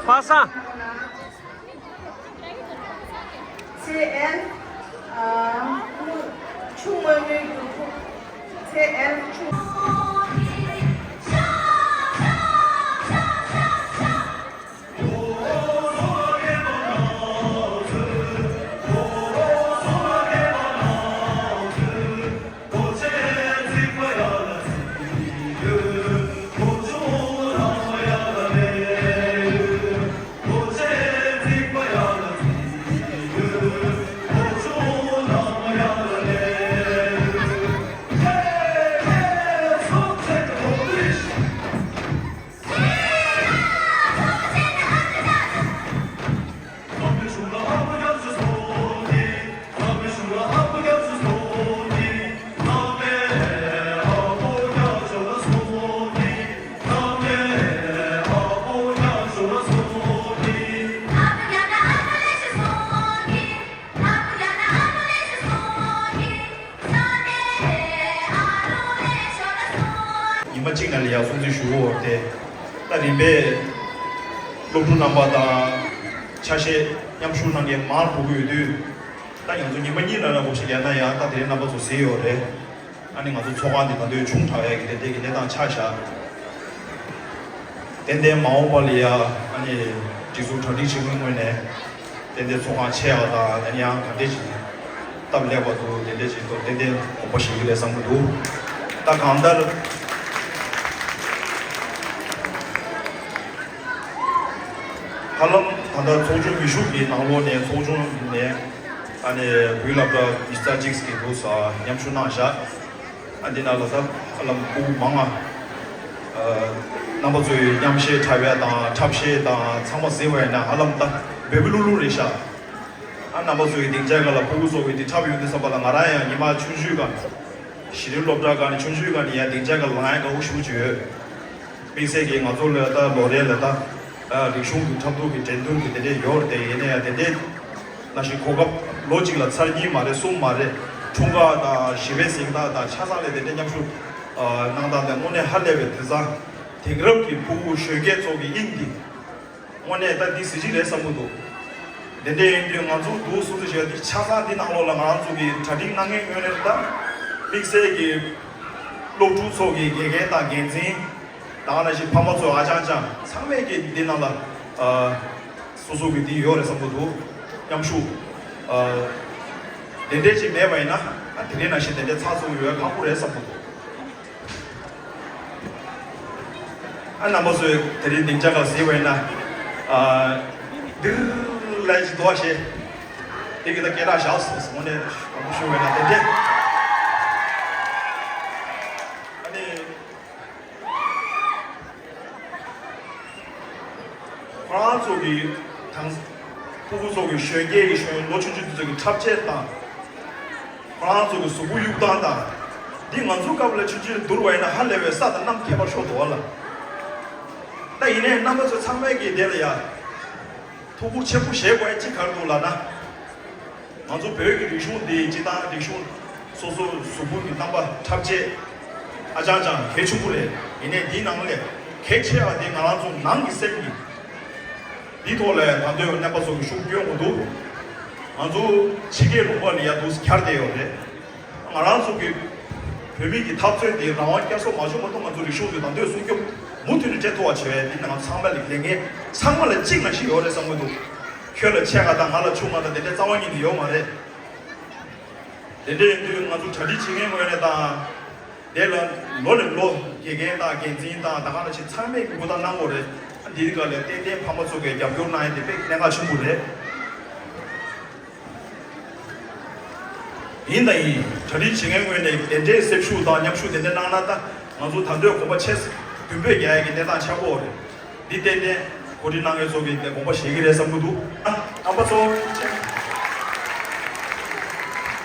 པ་སངས། ཚེ་ཨེལ། ཨ། ཆུ་སྔོན་མོའི་རྒྱུ་ཕུག་ཚེ་ཨེལ་ཆུ། ཉི་མ་གཅིག་ནང་ལ་ཡར་སྲུང་བརྩི་ཞུ་དགོས་པ་དེ། ད་རིམ་པས་སློབ་ཕྲུག་རྣམ་པ་དང་ཆ་ཤས་མཉམ་ཞུགས་གནང་མཁན་མང་པོ་ཡོད་དུས། ད་ང་ཚོ་ཉི་མ་གཉིས་ནང་ལ་ངོ་ཤེས་རྒྱག་ན་ཡང་ད་དེ་རིང་རྣམ་པ་ཚོ་གཟིགས་ཡོད་རེད། ཨ་ནི་ང་ཚོ་ཚོགས་ཁང་འདི་ད་དུང་ཆུང་དྲགས་ཡ་གི་དེ་འདྲའི་གི་གནས་སྟངས་ཆགས་བཞག་ཏན་ཏན་མ་འོངས་པ་ལ་ཡ་ཨ་ནི་སྒྲིག་འཛུགས་གྲ་སྒྲིག་བྱེད་མཁན་ངོས་ནས་ཏན་ཏན་ཚོགས་ཁང་ཆེ་བ་དང་ཨ་ནི་ཡང་ག་འདྲས་ཅིག་སྟབས་ལེགས་པ་འདུག་དེ་འདྲས་ཅིག་ཏུ་ཏན་ཏན་དགོངས་པ་བཞེས་ཀྱི་རེད་བསམ་གྱི་འདུག་ད་གང་ལྟར། ཧ་ལམ་ད་ལྟ་ཚོགས་ཆུང་ཉི་ཤུ་གི་ནང་ལོགས་ནས་ཚོགས་ཆུང་ནས་ཨ་ནི་བོད་སློབ་གྲྭ་ཉི་ཤུ་རྩ་གཅིག་གི་འདུག་ས་མཉམ་ཞུགས་གནང་བཞག་ཨ་འདི་ནང་ལ་ད་ཧ་ལམ་སྤུ་གུ་མང་ང་། ཨ། རྣམ་པ་ཚོས་མཉམ་བཤད་འཁྲབ་ཡ་དང་འཁྲབ་བཤད་དང་ཚང་མ་གཟིགས་པ་ཡིན་ན་ཧ་ལམ་ད་འབེལ་པོ་ལུག་ལུག་རེད་ཤག་ཨ་རྣམ་པ་ཚོས་སྡིངས་ཆ་སྒང་ལ་སྤུ་གུ་ཚོ་གིས་འདི་འཁྲབ་ཡོང་དུས་ཙམ་པ་ལ་ང་རང་ཡང་ཉི་མ་ཆུང་ཆུང་སྒང་། གཞི་རིམ་སློབ་གྲྭ་སྒང་ནས་ཆུང་ཆུང་སྒང་ནས་ཡང་སྡིངས་ཆ་སྒང་ལ་ལངས་ཡ་དགའ་པོ་ཞེ་པོ་ཅིག་ཡོད། དམིགས་བསལ་གྱིས་ང་ཚོ་ལ་ད་ལོ་རེ་ལ་ད་རིག་གཞུང་གི་འཁྲབ་སྟོན་གྱི་འགྲན་བསྡུར་གྱི་དེ་འདྲས་ཡོད་རེད་དེ། ཡིན་ན་ཡང་དེ་འདྲས་ནང་བཞིན་གོ་སྐབས་ལོ་གཅིག་ལ་ཚར་གཉིས་མ་རེད་གསུམ་མ་རེད། འཁྲུངས་སྐར་དང་ཞི་བའི་གཟེངས་རྟགས་དང་ཆ་ཚང་ལ་དེ་འདྲས་མཉམ་ཞུགས་གནང་སྟངས་དེ་དངོས་གནས་ཧ་ལས་པའི་དུས་བཟང་། དེང་རབས་ཀྱི་ཕྲུ་གུ་གཞོན་སྐྱེས་ཚོ་གི་དབྱིངས་འདི་དངོས་གནས་ད་འདི་གཟི་བརྗིད་རེད་བསམ་གྱི་འདུག་དེ་འདྲས་ཡིན་དུས་ང་ཚོ་འདུག་སུ་འདུག་བྱས་འདི་ཆ་ཚང་འདི་ནང་ལོགས་ལ་ང་རང་ཚོ་གི་གྲ་སྒྲིག་གནང་མཁན་ངོས་ནས་ད་དམིགས་བསལ་གྱི་སློབ་ཕྲུག་ཚོ་གི་དགེ་རྒན་དང་འགན་འཛིན། ད་ག་ནང་བཞིན་ཕ་མ་ཚོ་ཨ་ཅང་ཅང་ཚང་མས་ཀྱི་འདི་ནང་ལ་ཨ་སོ་སོ་གི་འདི་ཡོད་རེད་བསམ་གྱི་འདུག་མཉམ་ཞུགས་ཨ་དེ་འདྲས་ཅིག་མེད་པ་ཡིན་ན་ཨ་དེ་རིང་ནང་བཞིན་དེ་འདྲས་ཚགས་ཚུད་ཡོད་ཁག་པོ་རེད་བསམ་གྱི་འདུག་ཨ་རྣམ་པ་ཚོས་དེ་རིང་སྡིངས་ཆ་སྒང་གཟིགས་པ་ཡིན་ན་ཨ་འདིར་ལས་ཅིག་འདུག་ཨ་ཞེས་དེ་གི་ད་སྐད་གྲགས་བཞག་སོང་ངོ་ནས་དང་པོ་ཞུ་བ་ཡིན་ན་དེ་འདྲས་ཨ་ནི། ཁོ་རང་ཚོ་གི་དང་ཕྲུ་གུ་ཚོ་གི་གཞོན་སྐྱེས་ཀྱི་གཞོན་ལོ་ཆུང་ཆུང་དེ་ཚོ་གི་འཁྲབ་ཆས་དང་། ཁོ་རང་ཚོ་གི་གཟུགས་པོ་གཡུག་སྟངས་དང་། འདི་ང་ཚོའི་སྐབས་ལ་ཆུང་ཆུང་བསྡུར་བ་ཡིན་ན་ཧ་ལས་པའི་ས་དང་གནམ་ཁྱད་པར་ཤོར་འདུག་བ་ལ། ད་ཡིན་ནའི་རྣམ་པ་ཚོ་ཚང་མས་ཀྱི་དེ་ལ་ཡ། ཐུགས་ཁུར་ཆེན་པོ་བཞེས་དགོས་ཡ་གཅིག་ག་རེ་འདུག་ལབ་ན། ང་ཚོ་བོད་ཀྱི་རིག་གཞུང་འདི་སྤྱི་བཏང་རིག་གཞུང་སོ་སོ་གཟུགས་པོ་གི་རྣམ་པ་འཁྲབ་ཆས་ཨ་ཅང་ཅང་གལ་ཆེན་པོ་རེད། ཡིན་ནའི་འདིའི་ནང་ལས་གལ་ཆེ་བ་འདི་ང་རང་ཚོ་ནང་གི་སེམས་ཀྱི་འདིའི་ཐོག་ལ་ད་དུང་རྣམ་པ་ཚོ་གི་ཤུགས་སྐྱོན་དགོས་འདུག་ང་ཚོ་ཕྱི་རྒྱལ་ལུང་པ་ལ་ཡ་འདུག་སེ་འཁྱར་བསྡད་ཡོད་རེད། ང་རང་ཚོ་གི་བོད་མི་གི་འཐབ་རྩོད་འདི་རང་དབང་བསྐྱར་གསོ་མ་བྱུང་མ་གཏོགས་ང་ཚོ་རིག་གཞུང་འདི་ད་དུང་སྲུང་སྐྱོབ་མུ་མཐུད་ནས་སྤྲད་ཐུབ་པ་བྱེད་པའི་འདི་ནང་ཚང་མ་ལ་ལས་འགན་ཚང་མ་ལ་གཅིག་ནང་བཞིན་ཡོད་རེད་བསམ་གྱི་འདུག་ཁྱོད་ལ་ཆེ་བ་དང་ང་ལ་ཆུང་བ་དང་དེ་འདྲའི་རྩ་བ་ཉིད་ནས་ཡོད་མ་རེད། དེ་འདྲ་ཡིན་དུས་ང་ཚོ་གྲ་སྒྲིག་བྱེད་མཁན་ངོས་ནས་དང་། དེ་ལ་ལོ་ནས་ལོ་དགེ་རྒན་དང་འགན་འཛིན་དང་ད་ག་ནང་བཞིན་ཚང་མས་ཀྱི་ཧུར་ཐག་གནང་དགོས་རེད། འདིའི་སྒང་ལ་ཏན་ཏན་ཕ་མ་ཚོ་གིས་རྒྱབ་སྐྱོར་གནང་ཡ་དེ་དཔེ་གནད་འགག་ཆེན་པོ་རེད། ཡིན་དང་ཡིན། གྲ་སྒྲིག་བྱེད་མཁན་ངོས་ནས་དེ་འདྲའི་གསེབ་ཞུགས་དང་མཉམ་ཞུགས་དེ་འདྲ་གནང་ན་ད་ང་ཚོ་ད་དུང་གོམ་པ་ཕྱེད་མདུན་སྤོས་རྒྱག་ཡ་གི་གནས་སྟངས་ཆགས་ཀྱི་ཡོད་རེད། འདི་ཏན་ཏན་ གོ་སྒྲིག་གནང་མཁན་ཚོ་གིས་དེ་དགོངས་པ་བཞེས་ཀྱི་རེད་བསམ་གྱི་འདུག་རྣམ་པ་ཚོ།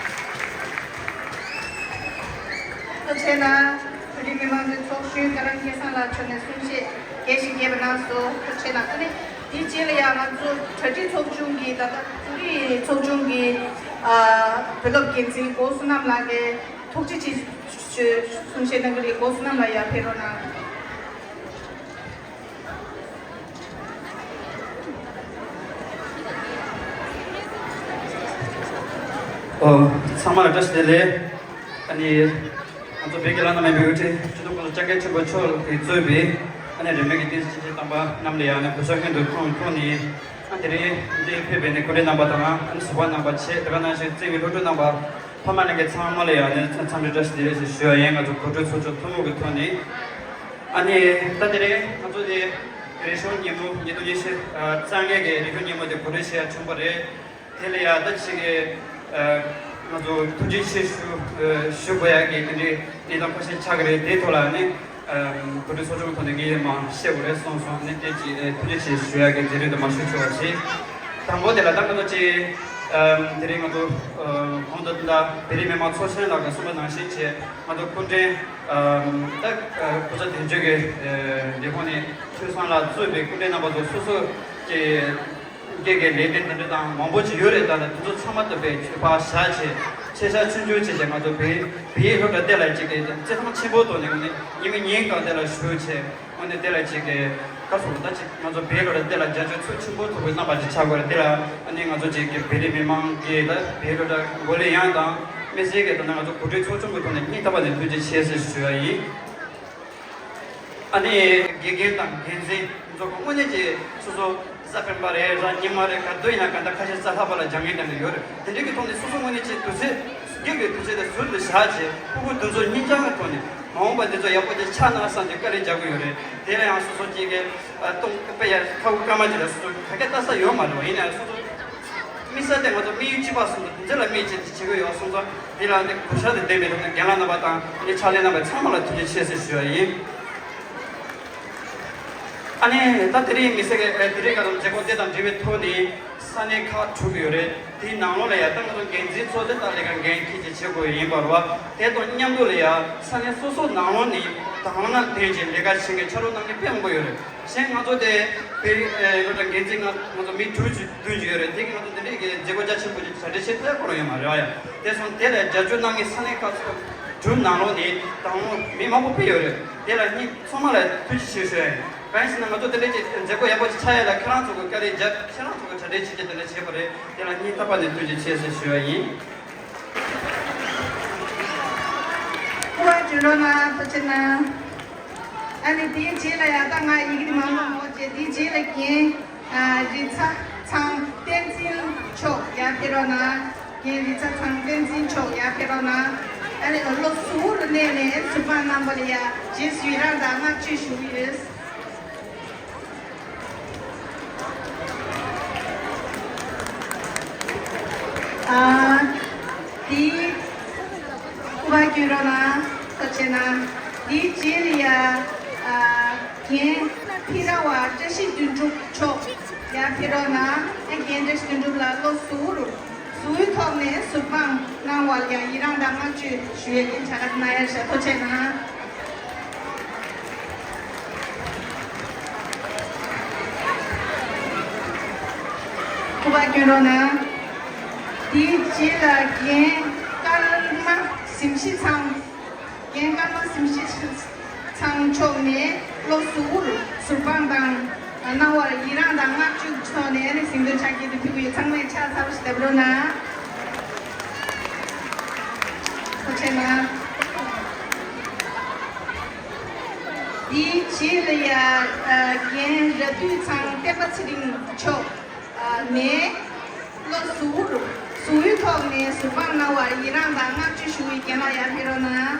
ཐུགས་རྗེ་ཆེ་གནང་། བོད་རིགས་མི་མང་གི་ཚོགས་གཞོན་ཀ་རམ་སྐལ་བཟང་ལགས་མཆོག་ནས་གསུང་བཤད་རྒྱས་ཤིང་རྒྱས་པ་གནང་སོང་། ཐུགས་རྗེ་ཆེ་གནང་། ཨ་ནི་དེའི་རྗེས་ལ་ཡང་ང་ཚོ་གྲ་སྒྲིག་ཚོགས་ཆུང་གི་ད་ལྟ་བོད་རིགས་ཚོགས་ཆུང་གི་ཨ་བོད་སློབ་འགན་འཛིན་སྒོ་བསོད་ནམས་ལགས་ཀྱིས་ཐུགས་རྗེ་ཆེ་ཞུ་གསུང་བཤད་གནང་གི་རེད། སྒོ་བསོད་ནམས་ལགས་ཡར་ཕེབས་རོགས་གནང་། ཨོ། ཚང་མ་ལ་བཀྲ་ཤིས་བདེ་ལེགས། ཨ་ནི། ང་ཚོ་བོད་ཀྱི་བླ་ན་མེད་པའི་དབུ་ཁྲིད་སྤྱི་ནོར་༸གོང་ས་༸སྐྱབས་མགོན་ཆེན་པོ་མཆོག་གིས་གཙོས་པའི་ཨ་ནི་རིས་མེད་ཀྱི་བསྟན་སྲིད་སྤྱི་ཁྱབ་དམ་པ་རྣམས་ལ་ཡང་ཨ་ནི་གུས་ཞབས་སྔོན་དུ་ཐོངས་ཐོག་ནས། ཨ་དེ་རིང་འདིར་ཕེབས་པའི་ནི་སྐུ་མགྲོན་རྣམ་པ་དང་ཨ་ནི་ཟུར་པ་རྣམ་པ་བཅས་དེ་ག་ནང་བཞིན་བརྩེ་བའི་སློབ་ཕྲུག་རྣམ་པ་ཕ་མ་ལྷན་རྒྱས་ཚང་མ་ལ་ཡང་ཨ་ནི་འཚམས་འདྲི་བཀྲ་ཤིས་བདེ་ལེགས་ཞེས་ཞུ་བ་ཡིན། ང་ཚོ་གོ་སྒྲིག་ཚོགས་ཆུང་ཐུན་མོང་གི་ཐོག་ནས། ཨ་ནི་ད་དེ་རིང་ང་ཚོ་དེ་རིག་གཞུང་ཉིན་མོ་ཉིས་སྟོང་ཉི་ཤུ་རྩ་ལྔ་གི་རིག་གཞུང་ཉིན་མོ་དེ་གོ་སྒྲིག་བྱས་བྱུང་བ་རེད། དེ་ལ་ཡང་ད་ཅིག་གི་ང་ཚོ་ཐུགས་རྗེ་ཆེ་ཞུ་ཞུ་དགོས་ཡག་གི་དེ་འདྲའི་གནས་སྟངས་ཁ་ཤས་ཆགས་ཀྱི་རེད། དེའི་ཐོག་ལ་ནི་གོ་སྒྲིག་ཚོགས་ཆུང་ཐོག་ནས་ངས་མར་བཤད་དགོས་རེད་གསུངས་སོང་། ནི་དེ་ཅིག་ཐུགས་རྗེ་ཆེ་ཞུ་ཡག་གི་མཛད་རིམ་དུ་མར་ཞུ་ཆོག་པ་བྱེད། དང་པོ་དེ་ལ་ད་ང་ཚོ་ཅིག་དེ་རིང་ང་ཚོ་གོང་དུ་ད་བོད་རིགས་མི་མང་ཚོགས་ཆེན་ལགས་ཀྱིས་གསུངས་པ་ནང་བཞིན་བྱས་ང་ཚོ་སྐུ་མགྲོན་ད་སྐུ་ཚབ་དོན་གཅོད་ཀྱི་ལས་ཁུངས་ནས་ཆོས་བཟང་ལགས་གཙོས་པའི་སྐུ་མགྲོན་རྣམ་པ་ཚོ་སོ་སོ་གི་སྒེར་གྱི་ལས་དོན་དེ་འདྲ་དང་མང་པོ་ཅིག་ཡོད་རེད། ད་ལྟ་དེ་ཚོ་ཚང་མ་དུ་བས་ཆོས་པ་བཞག་བྱས་ཆེ་ཤ་ཆུང་ཆུང་བྱས་བྱས་ང་ཚོ་བོད་བོད་ཡིག་སློབ་གྲྭ་དེ་ལ་ཅིག་གི་བརྩི་མཐོང་ཆེན་པོ་ཐོག་ནས་ངོས་ནས་ཉི་མ་ཉིན་གང་དེ་ལ་བཞུགས་བྱས་དངོས་གནས་དེ་ལ་ཅིག་གི་བཀའ་ཟུར་ད་ཅིག་ང་ཚོ་བོད་སློབ་གྲྭ་དེ་ལ་རྒྱབ་སྐྱོར་ཚུལ་ཆེན་པོ་ཐོབ་པའི་རྣམ་པ་ཅིག་ཆགས་དགོས་རེད། དེ་ལ་ཨ་ནི་ང་ཚོ་ཅིག་གི་བོད་རིགས་མི་མང་གིས་ད་བོད་སློབ་གྲྭ་འགོ་ལས་ཡང་དང་དམིགས་བསལ་གྱི་ད་ནང་ང་ཚོ་གོ་སྒྲིག་ཚོགས་ཆུང་གི་ཐོག་ནས་སྙིང་ཐག་པ་ནས་ཐུགས་རྗེ་ཆེ་ཟེར་ཞུ་བ་ཡིན། ཨ་ནི་དགེ་རྒན་དང་འགན་འཛིན་ཚོ་གི་དངོས་གནས་ཀྱི་སོ་སོ་གཟའ་སྤེན་པ་རེད་ར་ཉི་མ་རེད་ག་དུས་ཡིན་ན་ག་འདྲ་ཁ་ཤས་གཟའ་ལྷག་པ་ལ་སྦྱང་མཁན་དེ་འདྲ་ཡོད་རེད། དེ་འདྲའི་གི་ཐོག་ནས་སོ་སོ་དངོས་གནས་ཀྱི་དུས་ཚོད་སྒེར་གྱི་དུས་ཚོད་དེ་ཟུར་དུ་བཞག་བྱས་ཕྲུ་གུ་དེ་ཚོ་སྙིང་བཅངས་ཀྱི་ཐོག་ནས་མ་འོངས་པ་འདི་ཚོ་ཡག་པོ་ཅིག་ཆགས་ན་བསམ་གྱི་བཀའ་ལན་རྒྱག་གི་ཡོད་རེད། དེ་ལ་ཡང་སོ་སོ་གཅིག་གི་གཏོང་དཔེ་ཡ་ཁ་བུ་སྐར་མ་ཅིག་ལ་སོ་སོ་ག་གེ་ལྟ་ས་ཡོད་མ་རེད་བ། ཡིན་ན་ཡང་སོ་སོ་དམིགས་བསལ་དེ་ང་ཚོ་དམིགས་ཡུལ་གཅིག་པ་སོང་ཙང་དེ་ཚོ་ལ་དམིགས་བྱས་དེ་བྱེད་དགོས་ཡོད་སོང་ཙང་དེ་ལ་འདི་གུས་ཞབས་དང་ལྡན་པའི་ཐོག་ནས་རྒན་ལགས་རྣམ་པ་དང་ཨ་ནི་ཕྱག་ལས་རྣམ་པ་ཚང་མ་ལ་ཐུགས་རྗེ་ཆེ་ཟེར་ཞུ་བ་ཡིན། ཨ་ནི་ད་དེ་རིང་དམིགས་བསལ་གྱི་དེ་རིང་ང་ཚོ་མཛད་སྒོ་དེ་དང་འབྲེལ་བའི་ཐོག་ནས་ས་གནས་ཁག་དྲུག་ཡོད་རེད། དེའི་ནང་ལོགས་ལ་ཡང་ད་ང་ཚོ་འགན་འཛིན་ཚོ་དེ་ད་ལས་ཀ་འགན་འཁྱེར་གྱི་བྱེད་དགོས་ཡིན་པ་རེད་བ། དེ་དང་མཉམ་དུ་ལ་ཡང་ས་གནས་སོ་སོ་ནང་ལོགས་ནས་དང་བླངས་ལྡན་གྱི་ལས་ཀ་བྱེད་མཁན་ཕྱག་རོགས་གནང་མཁན་དཔེ་མང་པོ་ཡོད་རེད། གཞན་ང་ཚོ་དེ་བོད་སློབ་གྲྭ་འགན་འཛིན་ང་ང་ཚོ་མི་དྲུག་ཅུ་བདུན་ཅུ་ཡོད་རེད། དེ་གི་ང་ཚོ་དེ་འདྲའི་གི་མཛད་སྒོ་རྒྱ་ཆེན་པོ་ཅིག་གྲ་སྒྲིག་བྱེད་ཐུབ་ཡ་ཁོ་རང་ཡོད་མ་རེད་བ་ཡ། དེ་སོང་དེ་ལ་རྒྱབ་སྐྱོར་གནང་མཁན་ས་གནས་ཁག་ཚོ་དྲུག་ནང་ལོགས་ནས་དང་བླངས་མི་མང་པོ་ཕེབས་ཡོད་རེད། དེ་ལ་སྙིང་ཚང་མ་ལ་ཐུགས་རྗེ་ཆེ་ཞུ་ཡ་ཡིན། གང་ཡིན་ཟེར་ན་ང་ཚོ་དེ་འདྲའི་ཅིག་མཛད་སྒོ་ཡག་པོ་ཅིག་ཆགས་ཡ་ལ་ཁྱེད་རང་ཚོ་གི་བཀའ་ལན་རྒྱབ། ཁྱེད་རང་ཚོ་གི་གྲ་སྒྲིག་བྱེད་ཀྱི་དེ་འདྲ་བྱས་པ་རེད། དེ་ལ་སྙིང་ཐག་པ་ནས་ཐུགས་རྗེ་ཆེ་ཟེར་ཞུ་ཡ་ཡིན། སྐུ་པར་བྱོན་རོགས་གནང་། ཐུགས་རྗེ་གནང་། ཨ་ནི་དེའི་རྗེས་ལ་ཡང་ད་ང་ཡི་གེ་མང་པོ་མ་འོང་བྱས། དེའི་རྗེས་ལ་རྒན་རིག་ཚ་ཚང་བསྟན་འཛིན་མཆོག་ཡར་ཕེབས་རོགས་གནང་། རྒན་རིག་ཚ་ཚང་བསྟན་འཛིན་མཆོག་ཡར་ཕེབས་རོགས་གནང་། ཨ་ནི་བློ་གཟུ་བོར་གནས་ནས་ཟུར་པ་རྣམ་པ་ལ་ཡང་རྗེས་སུ་ཡི་རང་དང་བསྔགས་བརྗོད་ཞུ་གི་ཡོད། ཨ། དེའི་སྐུ་པར་བྱོན་རོགས་གནང་། ཐུགས་རྗེ་གནང་། དེའི་རྗེས་ལ་ཡ། ཨ། རྒན་ཕི་ར་བ་བཀྲ་ཤིས་དོན་གྲུབ་མཆོག་ཡར་ཕེབས་རོགས་གནང་། ཨ། རྒན་བཀྲ་ཤིས་དོན་གྲུབ་ལགས་བློ་གཟུ་བོར་གཟུ་བོའི་ཐོག་ནས་ཟུར་དཔང་གནང་བ་ལ་ཡང་ཡི་རང་དང་བསྔགས་བརྗོད་ཞུ་ཡས་ཀྱི་བྱ་དགའ་གནང་ཡ་ཤ། ཐུགས་རྗེ་གནང་། སྐུ་པར་བྱོན་རོགས་གནང་། དེའི་རྗེས་ལ་རྒན་ཀརྨ་གཟིམ་གཤིས་ཚང་། རྒན་ཀརྨ་གཟིམ་གཤིས་ཚང་མཆོག་ནས་བློ་གཟུ་བོར་ཟུར་དཔང་དང་གནང་བར་ཡི་རང་དང་བསྔགས་བརྗོད་ཀྱི་ཐོག་ནས་ཨ་ནི་གཟེངས་ཐོན་ཕྱག་འཁྱེར་དེ་ཕུལ་གྱི་ཡོད། ཚང་མས་ཕྱག་ཚ་པོ་ཞིག་བརྡབ་རོགས་གནང་། ཐུགས་རྗེ་གནང་། དེའི་རྗེས་ལ་ཡ། རྒན་ར་དུས་ཚང་བསྟན་པ་ཚེ་རིང་མཆོག་ནས་བློ་གཟུ་བོར་གཟུ་བོའི་ཐོག་ནས་ཟུར་དཔང་གནང་བར་ཡི་རང་དང་བསྔགས་བརྗོད་ཞུ་བའི་རྒན་ལགས་ཡར་ཕེབས་རོགས་གནང་།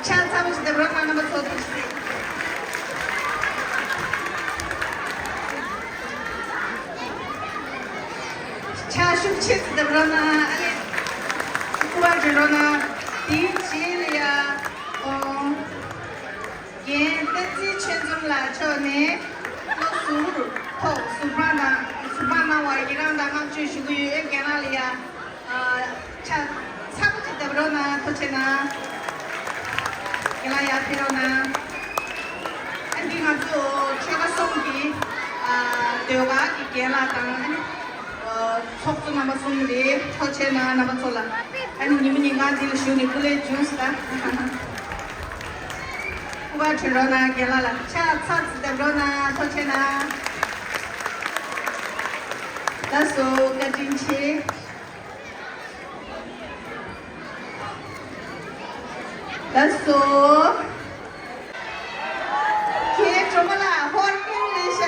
ཕྱག་ཚ་པོ་ཞིག་བརྡབ་རོགས་གནང་། རྣམ་པ་ཚོ་ཐུགས་རྗེ་ཆེ། ཕྱག་ཤུགས་ཆེ་ཙམ་བརྡབ་རོགས་གནང་། ཨ་ནི་སྐུ་པར་བྱོན་རོགས་གནང་། དེའི་རྗེས་ལ་ཡ། ཨོ། རྒན་བསྟན་འཛིན་ཆོས་འཛོམས་ལགས་མཆོག་ནས་བློ་གཟུ་བོར་ ཐོག་ཟུར་དཔང་དང་ཟུར་དཔང་གནང་བར་ཡི་རངས་དང་བསྔགས་བརྗོད་ཞུ་གི་ཡོད། རྒན་ལགས་ལ་ཡ། ཨ། ཕྱག་ཚ་པོ་ཅིག་བརྡབ་རོགས་གནང་། ཐུགས་རྗེ་གནང་། རྒན་ལགས་ཡར་ཕེབས་རོགས་གནང་། ཨ་འདི་ང་ཚོ་ཆོལ་ཁ་གསུམ་གྱི་ཨ་ཟློས་གར་གྱི་རྒན་ལགས་དང་ཨ་ནི་ཨ་ཚོགས་གཙོ་རྣམ་པ་གསུམ་རེད། ཐུགས་རྗེ་གནང་རྣམ་པ་ཚོ་ལ། ཨ་ནི་ཉི་མ་ཉིན་གང་འདི་ལ་བཞུགས་ནས་སྐུ་ལས་བྱུང་སོང་ད། སྐུ་པར་བྲིས་རོགས་གནང་། རྒན་ལགས་ལ་ཕྱག་ཚ་པོ་ཅིག་བརྡབ་རོགས་གནང་། ཐུགས་རྗེ་གནང་། ལགས་སོ། བཀའ་དྲིན་ཆེ། ལགས་སོ། ཁྱེད་གྲོགས་པོ་ལ་ཧོར་ཀུན་ལས་ཤ།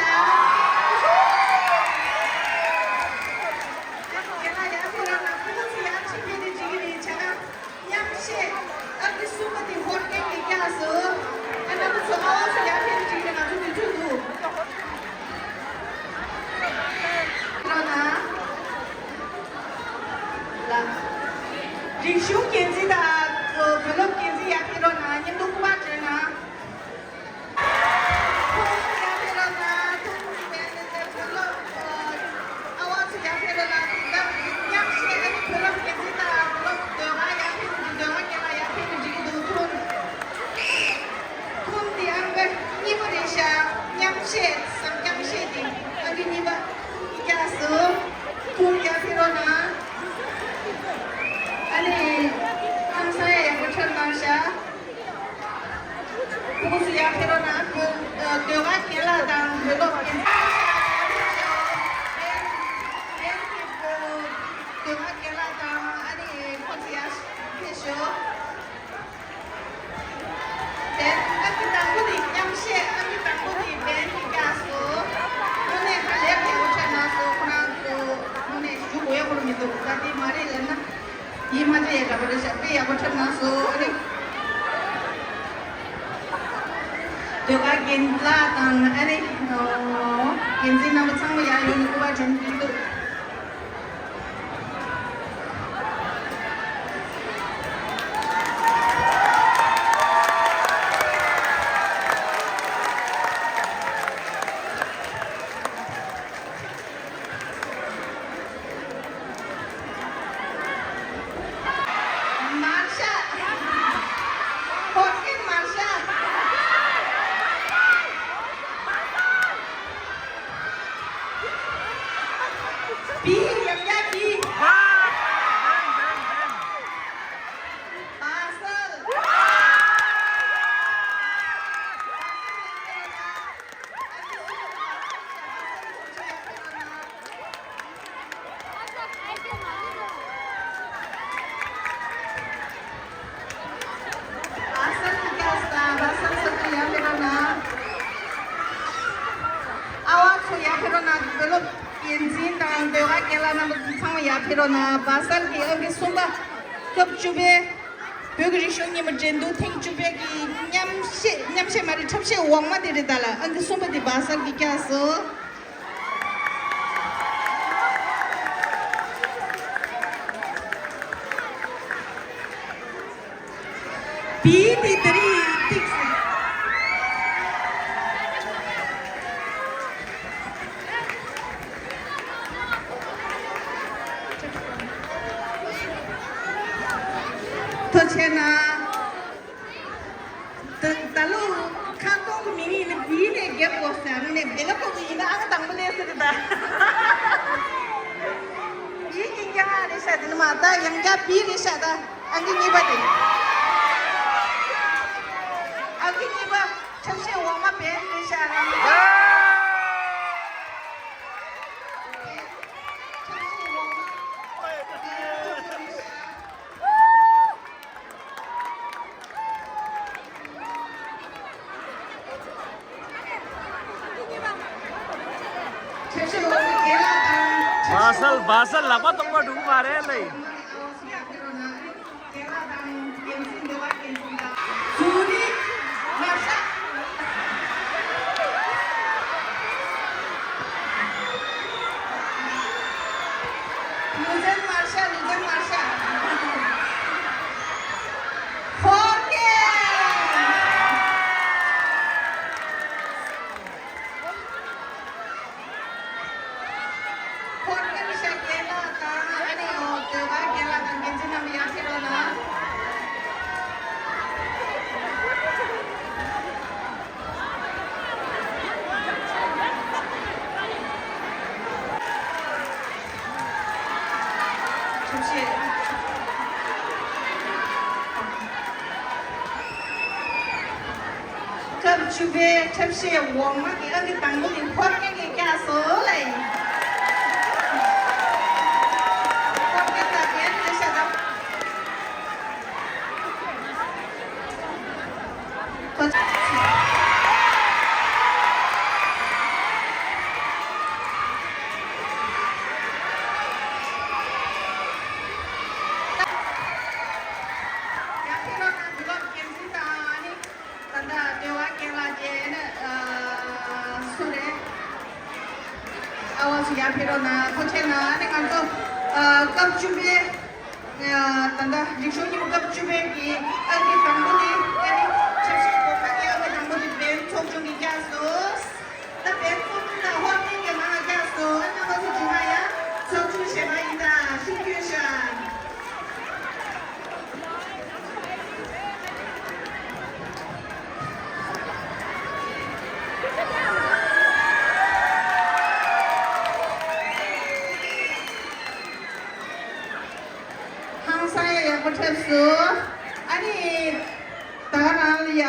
ཁྱེད་ལ་ཡར་ཕེབས་རོགས་གནང་། ཁོང་ཚོ་ཡར་ཕྱིན་ཕེབས་ཏེ་འགྲིག་གི་རེད། བྱ་དགའ་མཉམ་བཞེས། ཨ་ཁུ་གསུམ་པ་དེ་ཧོར་ཀུན་གྱིས་བཀྱགས་སོང་། ཨ་རྣམ་པ་ཚོ་ཨ་བ་ཚོ་ཡར་ཕེབས་ཏེ་འགྲིག་གི་རེད། ང་ཚོ་དུས་ཚོད་འདུག་རོགས་གནང་། ལ། རིག་གཞུང་འགན་འཛིན་དང་བོད་སློབ་འགན་འཛིན་ཡར་ཕེབས་རོགས་གནང་། མཉམ་དུ་སྐུ་པར་བྲིས་གནང་། ཐུགས་རྗེ་གནང་། ཐུགས་རྗེ་གནང་། བོད་སློབ་ཨ་བ་ཚོ་ཡར་ཕེབས་རོགས་གནང་། དེ་ལྟར་མཉམ་བཞེས། ཨ་ནི་བོད་སློབ་འགན་འཛིན་དང་བོད་སློབ་ཟློས་གར་ཡར་ཕེབས་ཀྱི་འདུག་ཟློས་གར་རྒན་ལགས་ཡར་ཕེབས་ཀྱི་འགྲིག་གི་འདུག་ཐུགས། ཐུགས་འདི་ཨང་ཀི་གཉིས་པ་རེད་ཤག་མཉམ་བཞེས་སམ་མཉམ་བཞེས་ཏེ་ཨང་ཀི་གཉིས་པ་བཀྱགས་སོང་། ཐུགས་ཡར་ཕེབས་རོགས་གནང་། ཨ་ནི་ཨང་སང་ཡ་ཡག་པོ་འཁྲབ་གནང་ཤག་ཁོང་ཚོ་ཡར་ཕེབས་རོགས་གནང་། ཟློས་གར་རྒན་ལགས་དང་བོད་སློབ་རྒན་ལགས་ཡར་ཕེབས་ཤོག་ཟློས་གར་རྒན་ལགས་དང་ཨ་ནི་ཁོང་ཚོ་ཡར་ཕེབས་ཤོག་དེ་ཨང་ཀི་དང་པོ་དེ་མཉམ་བཞེས། ཨང་ཀི་དང་པོ་དེ་བན་གྱིས་བཀྱགས་སོང་། དངོས་གནས་ཧ་ལས་པའི་ཡག་པོ་འཁྲབ་གནང་སོང་། ཁོ་རང་ཚོ་དངོས་གནས་ཞུ་དགོས་ཡག་པོ་མི་འདུག་ད་དེ་མ་རེད་ལབ་ན་ཡིད་མ་ཆེས་ཡག་འདྲ་པོ་རེད་ཤག་དཔེ་ཡག་པོ་འཁྲབ་གནང་སོང་། ཨ་ནི་ཟློས་གར་རྒན་ལགས་དང་ཨ་ནི་འགན་འཛིན་རྣམ་པ་ཚང་མ་ཡར་ཡོང་ནས་སྐུ་པར་བྱུང་གི་འདུག་མར་ཤ། ཧོར་གྱི་མར་ཤ། བི། ཡང་བསྐྱར་བི། བ་སལ། བ་སལ་གྱི་སྐྱབས་དང་བ་སལ་ས་ཁུལ་ཡར་ཕེབས་རོགས་གནང་། ཨ་བ་ཚོ་ཡར་ཕེབས་རོགས་གནང་། བོད་སློབ་འགན་འཛིན་དང་ཟློས་གར་རྒན་ལགས་རྣམ་པ་ཚོ་ཚང་མ་ཡར་ཕེབས་རོགས་གནང་། བ་སལ་གྱི་ཨང་ཀི་གསུམ་པ། སྐབས་བཅུ་པའི་བོད་ཀྱི་རིག་གཞུང་ཉིན་མོ་འགྲན་བསྡུར་ཐེངས་བཅུ་པའི་གི་མཉམ་བཞེས། མཉམ་བཞེས་མ་རེད། འཁྲབ་གཞས་འོག་མ་དེ་རེད། ད་ལ་ཨང་ཀི་གསུམ་པ་དེ་བ་སལ་གྱིས་བཀྱགས་སོང་། བི་དེ་དེ་རིང་ཏིག་སེ། ཐུགས་རྗེ་གནང་། ད་ད་ལོ་ཁ་སྟོང་གི་མིང་ཡིན་ན་བི་ནས་རྒྱབ་དགོས་ཟེར་ནས་བེ་ལ་ཕོག་གི་ཡིན་ན་ཨང་དང་པོ་ལས་ཟེར་ད། བི་གི་རྒྱ་རེད་ཤག་དེ་ནི་མ་ད་ཡང་རྒྱ་བི་རེད་ཤག་ད་ཨང་ཀི་གཉིས་པ་དེ། ཨང་ཀི་གཉིས་པ་འཁྲབ་གཞས་འོག་མ་བན་རེད་ཤག་ཨང་ཀི་འཁྲབ་གཞས་འོག་མ་བན་རེད་ཤག་བ་སལ་བ་སལ་ལག་པ་སྟོང་པ་འགྲོ་གི་མ་རེད་ལེ། ལུས་རྩལ་མར་ཤ། ལུས་རྩལ་མར་ཤ། ཧོར་སྐད། བཅུ་པའི་འཁྲབ་གཞས་འོག་མ་གི་ཨང་ཀི་དང་པོ་དེ་ཧོར་ངན་གྱིས་བཀྱགས་སོང་ལེ། ཧོར་ངན་ལ་རྒྱན་དེ་བཤད་དང་། ཁོ་ཚོ། ཡང་ཁྱེད་རང་ནང་འདི་ལོ་འགན་འཛིན་དང་ཨ་ནི། ད་ལྟ་བདེ་བ་རྒན་ལགས་བཅས་ནི་སུ་རེད། ཨ་བ་སུ་ཡར་ཕེབས་རོགས་གནང་། ཐུགས་རྗེ་གནང་། ཨ་ནི་ང་ཚོ་སྐབས་བཅུ་པའི་ད་ལྟ་རིག་གཞུང་ཉིན་མོ་སྐབས་བཅུ་པའི་གི་ཨ་ནི་དང་པོ་དེ་ཨ་ནི་འཁྲབ་གཞས་གོ་ཁ་གི་ཨ་ནི་དང་པོ་དེ་བན་ཚོགས་ཆུང་གིས་བཀྱགས་སོང་། ད་བན་ཚོགས་ཆུང་དང་ཧོར་གླིང་གི་ནང་ལ་བཀྱགས་སོང་། ཨ་ནི་ང་ཚོ་རྗེས་མ་ཡང་ཚོགས་ཆུང་གཞན་པ་ཡིན་ད་ཤུགས་སྐྱོན་ཤ། ཧང་སང་ཡ་ཡག་པོ་འཁྲབ་སོང་། ཨ་ནི་ད་ག་རང་ལ་ཡ་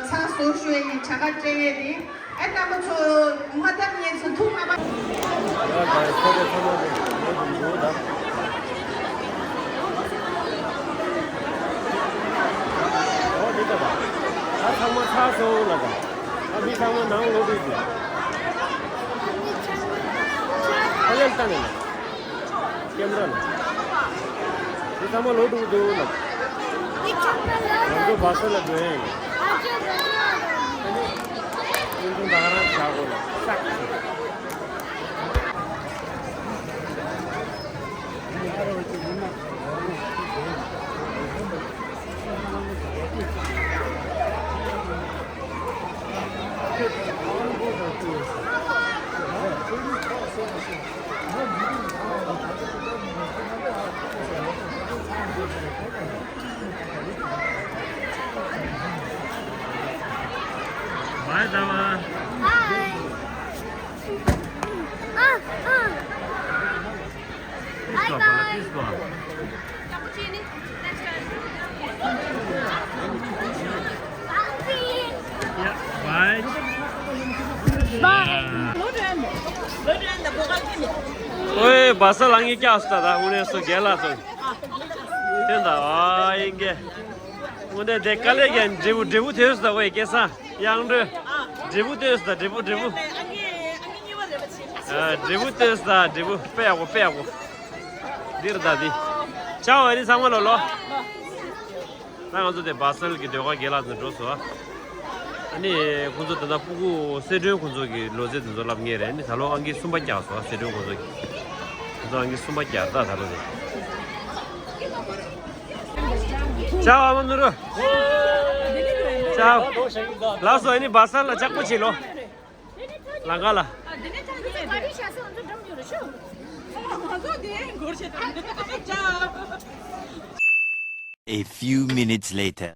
ཚང་བཟོ་ཞུ་ཡ་ཡིན། གྲངས་ཀ་སྤྲད་ཡས་རེད། ཨེ་རྣམ་པ་ཚོ་མ་བཏབ་ཉེས་ཚོ་ཐུགས་མ་ཕམ། ཨོ་འདི་ལྟ་བ། ཨ་ཚང་མ་ཚར་སོང་ལ་ད། ཨ་མི་ཚང་མ་ནང་ལོག་འགྲོ་གི། ཨ་ལན་བཏང་ནས་ལ། ཀེམ་ར་ལ། འདི་ཚང་མ་ལོག་འགྲོ་གི་འདུག་ལ། ང་ཚོ་བ་སོ་ལ་འགྲོ་ཡ་ཡིན། ཨ་ནི། ཀུན་ཀུན་ད་ག་རང་བཞག་དགོས་ལ་སག Bye, Dava. Hi. Ah, ah. Bye, bye. Please go. Yeah, bye. Bye. ཨོའི་བ་ས་ལ་ངས་བཀྱགས་སོང་། ད་ད་དངོས་གནས་སུ་རྒན་ལགས་ཚོ། དེ་འདྲ་ཨ་ཡིན་གྱི། དངོས་གནས་དེ་དཀའ་ལས་ཀྱང་འབྲས་བུ་འབྲས་བུ་ཐོན་སོང་། ད་ཨོའི་སྐལ་བཟང་དབྱངས་སྒྲོན། འབྲས་བུ་ཐོན་སོང་། ད་འབྲས་བུ་འབྲས་བུ། ཨ་འབྲས་བུ་ཐོན་སོང་། ད་འབྲས་བུ་དཔེ་ཡག་པོ་དཔེ་ཡག་པོ། འདིར་ད་འདི། ཅའོ་ཨ་ནི་ཚང་མ་ལོ་ལོ། ད་ང་ཚོ་དེ་བ་སལ་གྱི་ཟློས་གར་རྒན་ལགས་ཚོ་འགྲོ་སོང་ཨ། ཨ་ནི་ཁོང་ཚོ་ད་ལྟ་སྤུ་གུ་གསལ་སྒྲོན་ཁོང་ཚོ་གི་ལོ་ཚད་དེ་ཚོ་ལབ་ངེས་རེད། ཨ་ནི་ད་ལོ་ཨང་ཀི་གསུམ་པ་བཀྱགས་སོང་ཨ། གསལ་སྒྲོན་ཁོང་ཚོ་གི། ཁོང་ཚོ་ཨང་ཀི་གསུམ་པ་བཀྱགས། ད་ད་ལོ་དེ། ཅའོ་ཨ་མ་ནུ་རུ། ཅའོ། ལགས་སོ། ཨ་ནི་བ་སལ་ལ་ལྕགས་པོ་བྱེད་ལོ། ལང་ཀ་ལ། A few minutes later.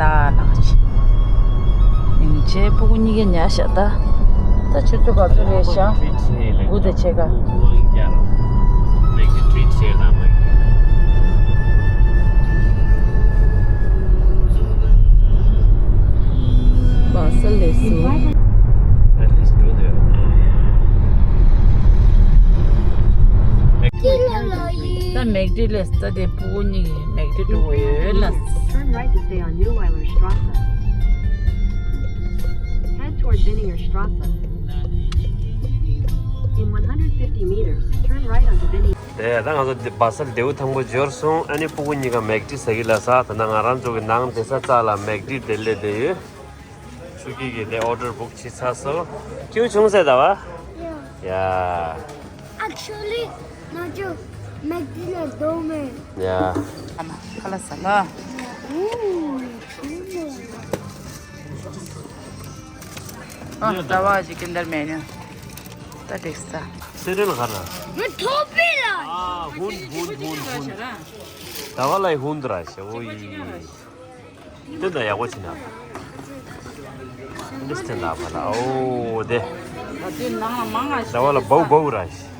ད་ལགས་ཅི། ཡིན་ཆེ་ཕྲུ་གུ་གཉིས་ཀ་ཉལ་ཤག་ད། ད་ཆུ་ཚོད་ག་ཚོད་རེད་ཤག་དགུ་དང་ཕྱེད་ཀ་བྷ་སལ་ལས་སུ། ད་མེག་ཌི་ལས་ད་དེ་ཕྲུ་གུ་གཉིས་ཀྱི་མེག་ཌི་འགྲོ་གི་ཡོད་ལ། Turn right to stay on Neuweilerstrasse. Head toward Binningerstrasse. In one hundred fifty meters, turn right onto Binning. དེ་ད་ང་ཚོ་བྷ་སལ་ལྡེའུ་ཐང་པོ་འབྱོར་སོང་། ཨ་ནི་ཕྲུ་གུ་གཉིས་ཀ་མེག་ཌི་ཟ་གི་ལ་ཟ། ད་ནང་ང་རང་ཚོ་གི་ནང་དེ་ས་རྩ་ལ་མེག་ཌི་དེ་ལས་དེ་ཡོད། ཆུ་སྐྱིད་ཀྱིས་དེ་ཨོ་ཌར་བུག་བྱས་ཚར་སོང་། ཁྱོད་བྱུང་ཟེར་ད་བ། ཡ། Actually, ང་ཚོ་མེག་ཌི་ལ་འགྲོ་མེད། ཡ། ཨ་མ་ཁ་ལག་ཟ་ལ། ཨ་ཟླ་བ་ཞིག་ཀིན་ཌར་མེ་ནུ། ད་འགྲིག་ས། སི་རེལ་ག་ར། ང་ཐོབ་པི་ལ། ཨ་ཧུན་ཧུན་ཧུན་ཧུན། ཟླ་བ་ལ་ཧུན་དུ་ར་ཤ་འོ་ཡི། དེ་འདྲ་ཡག་པོ་བྱེད་ན། འདི་སྟེང་ལ་ཕ་ལ་ཨོ་དེ། ད་དེ་ནང་ལ་མང་ང་ཟླ་བ་ལ་བའུ་བའུ་ར་ཤ།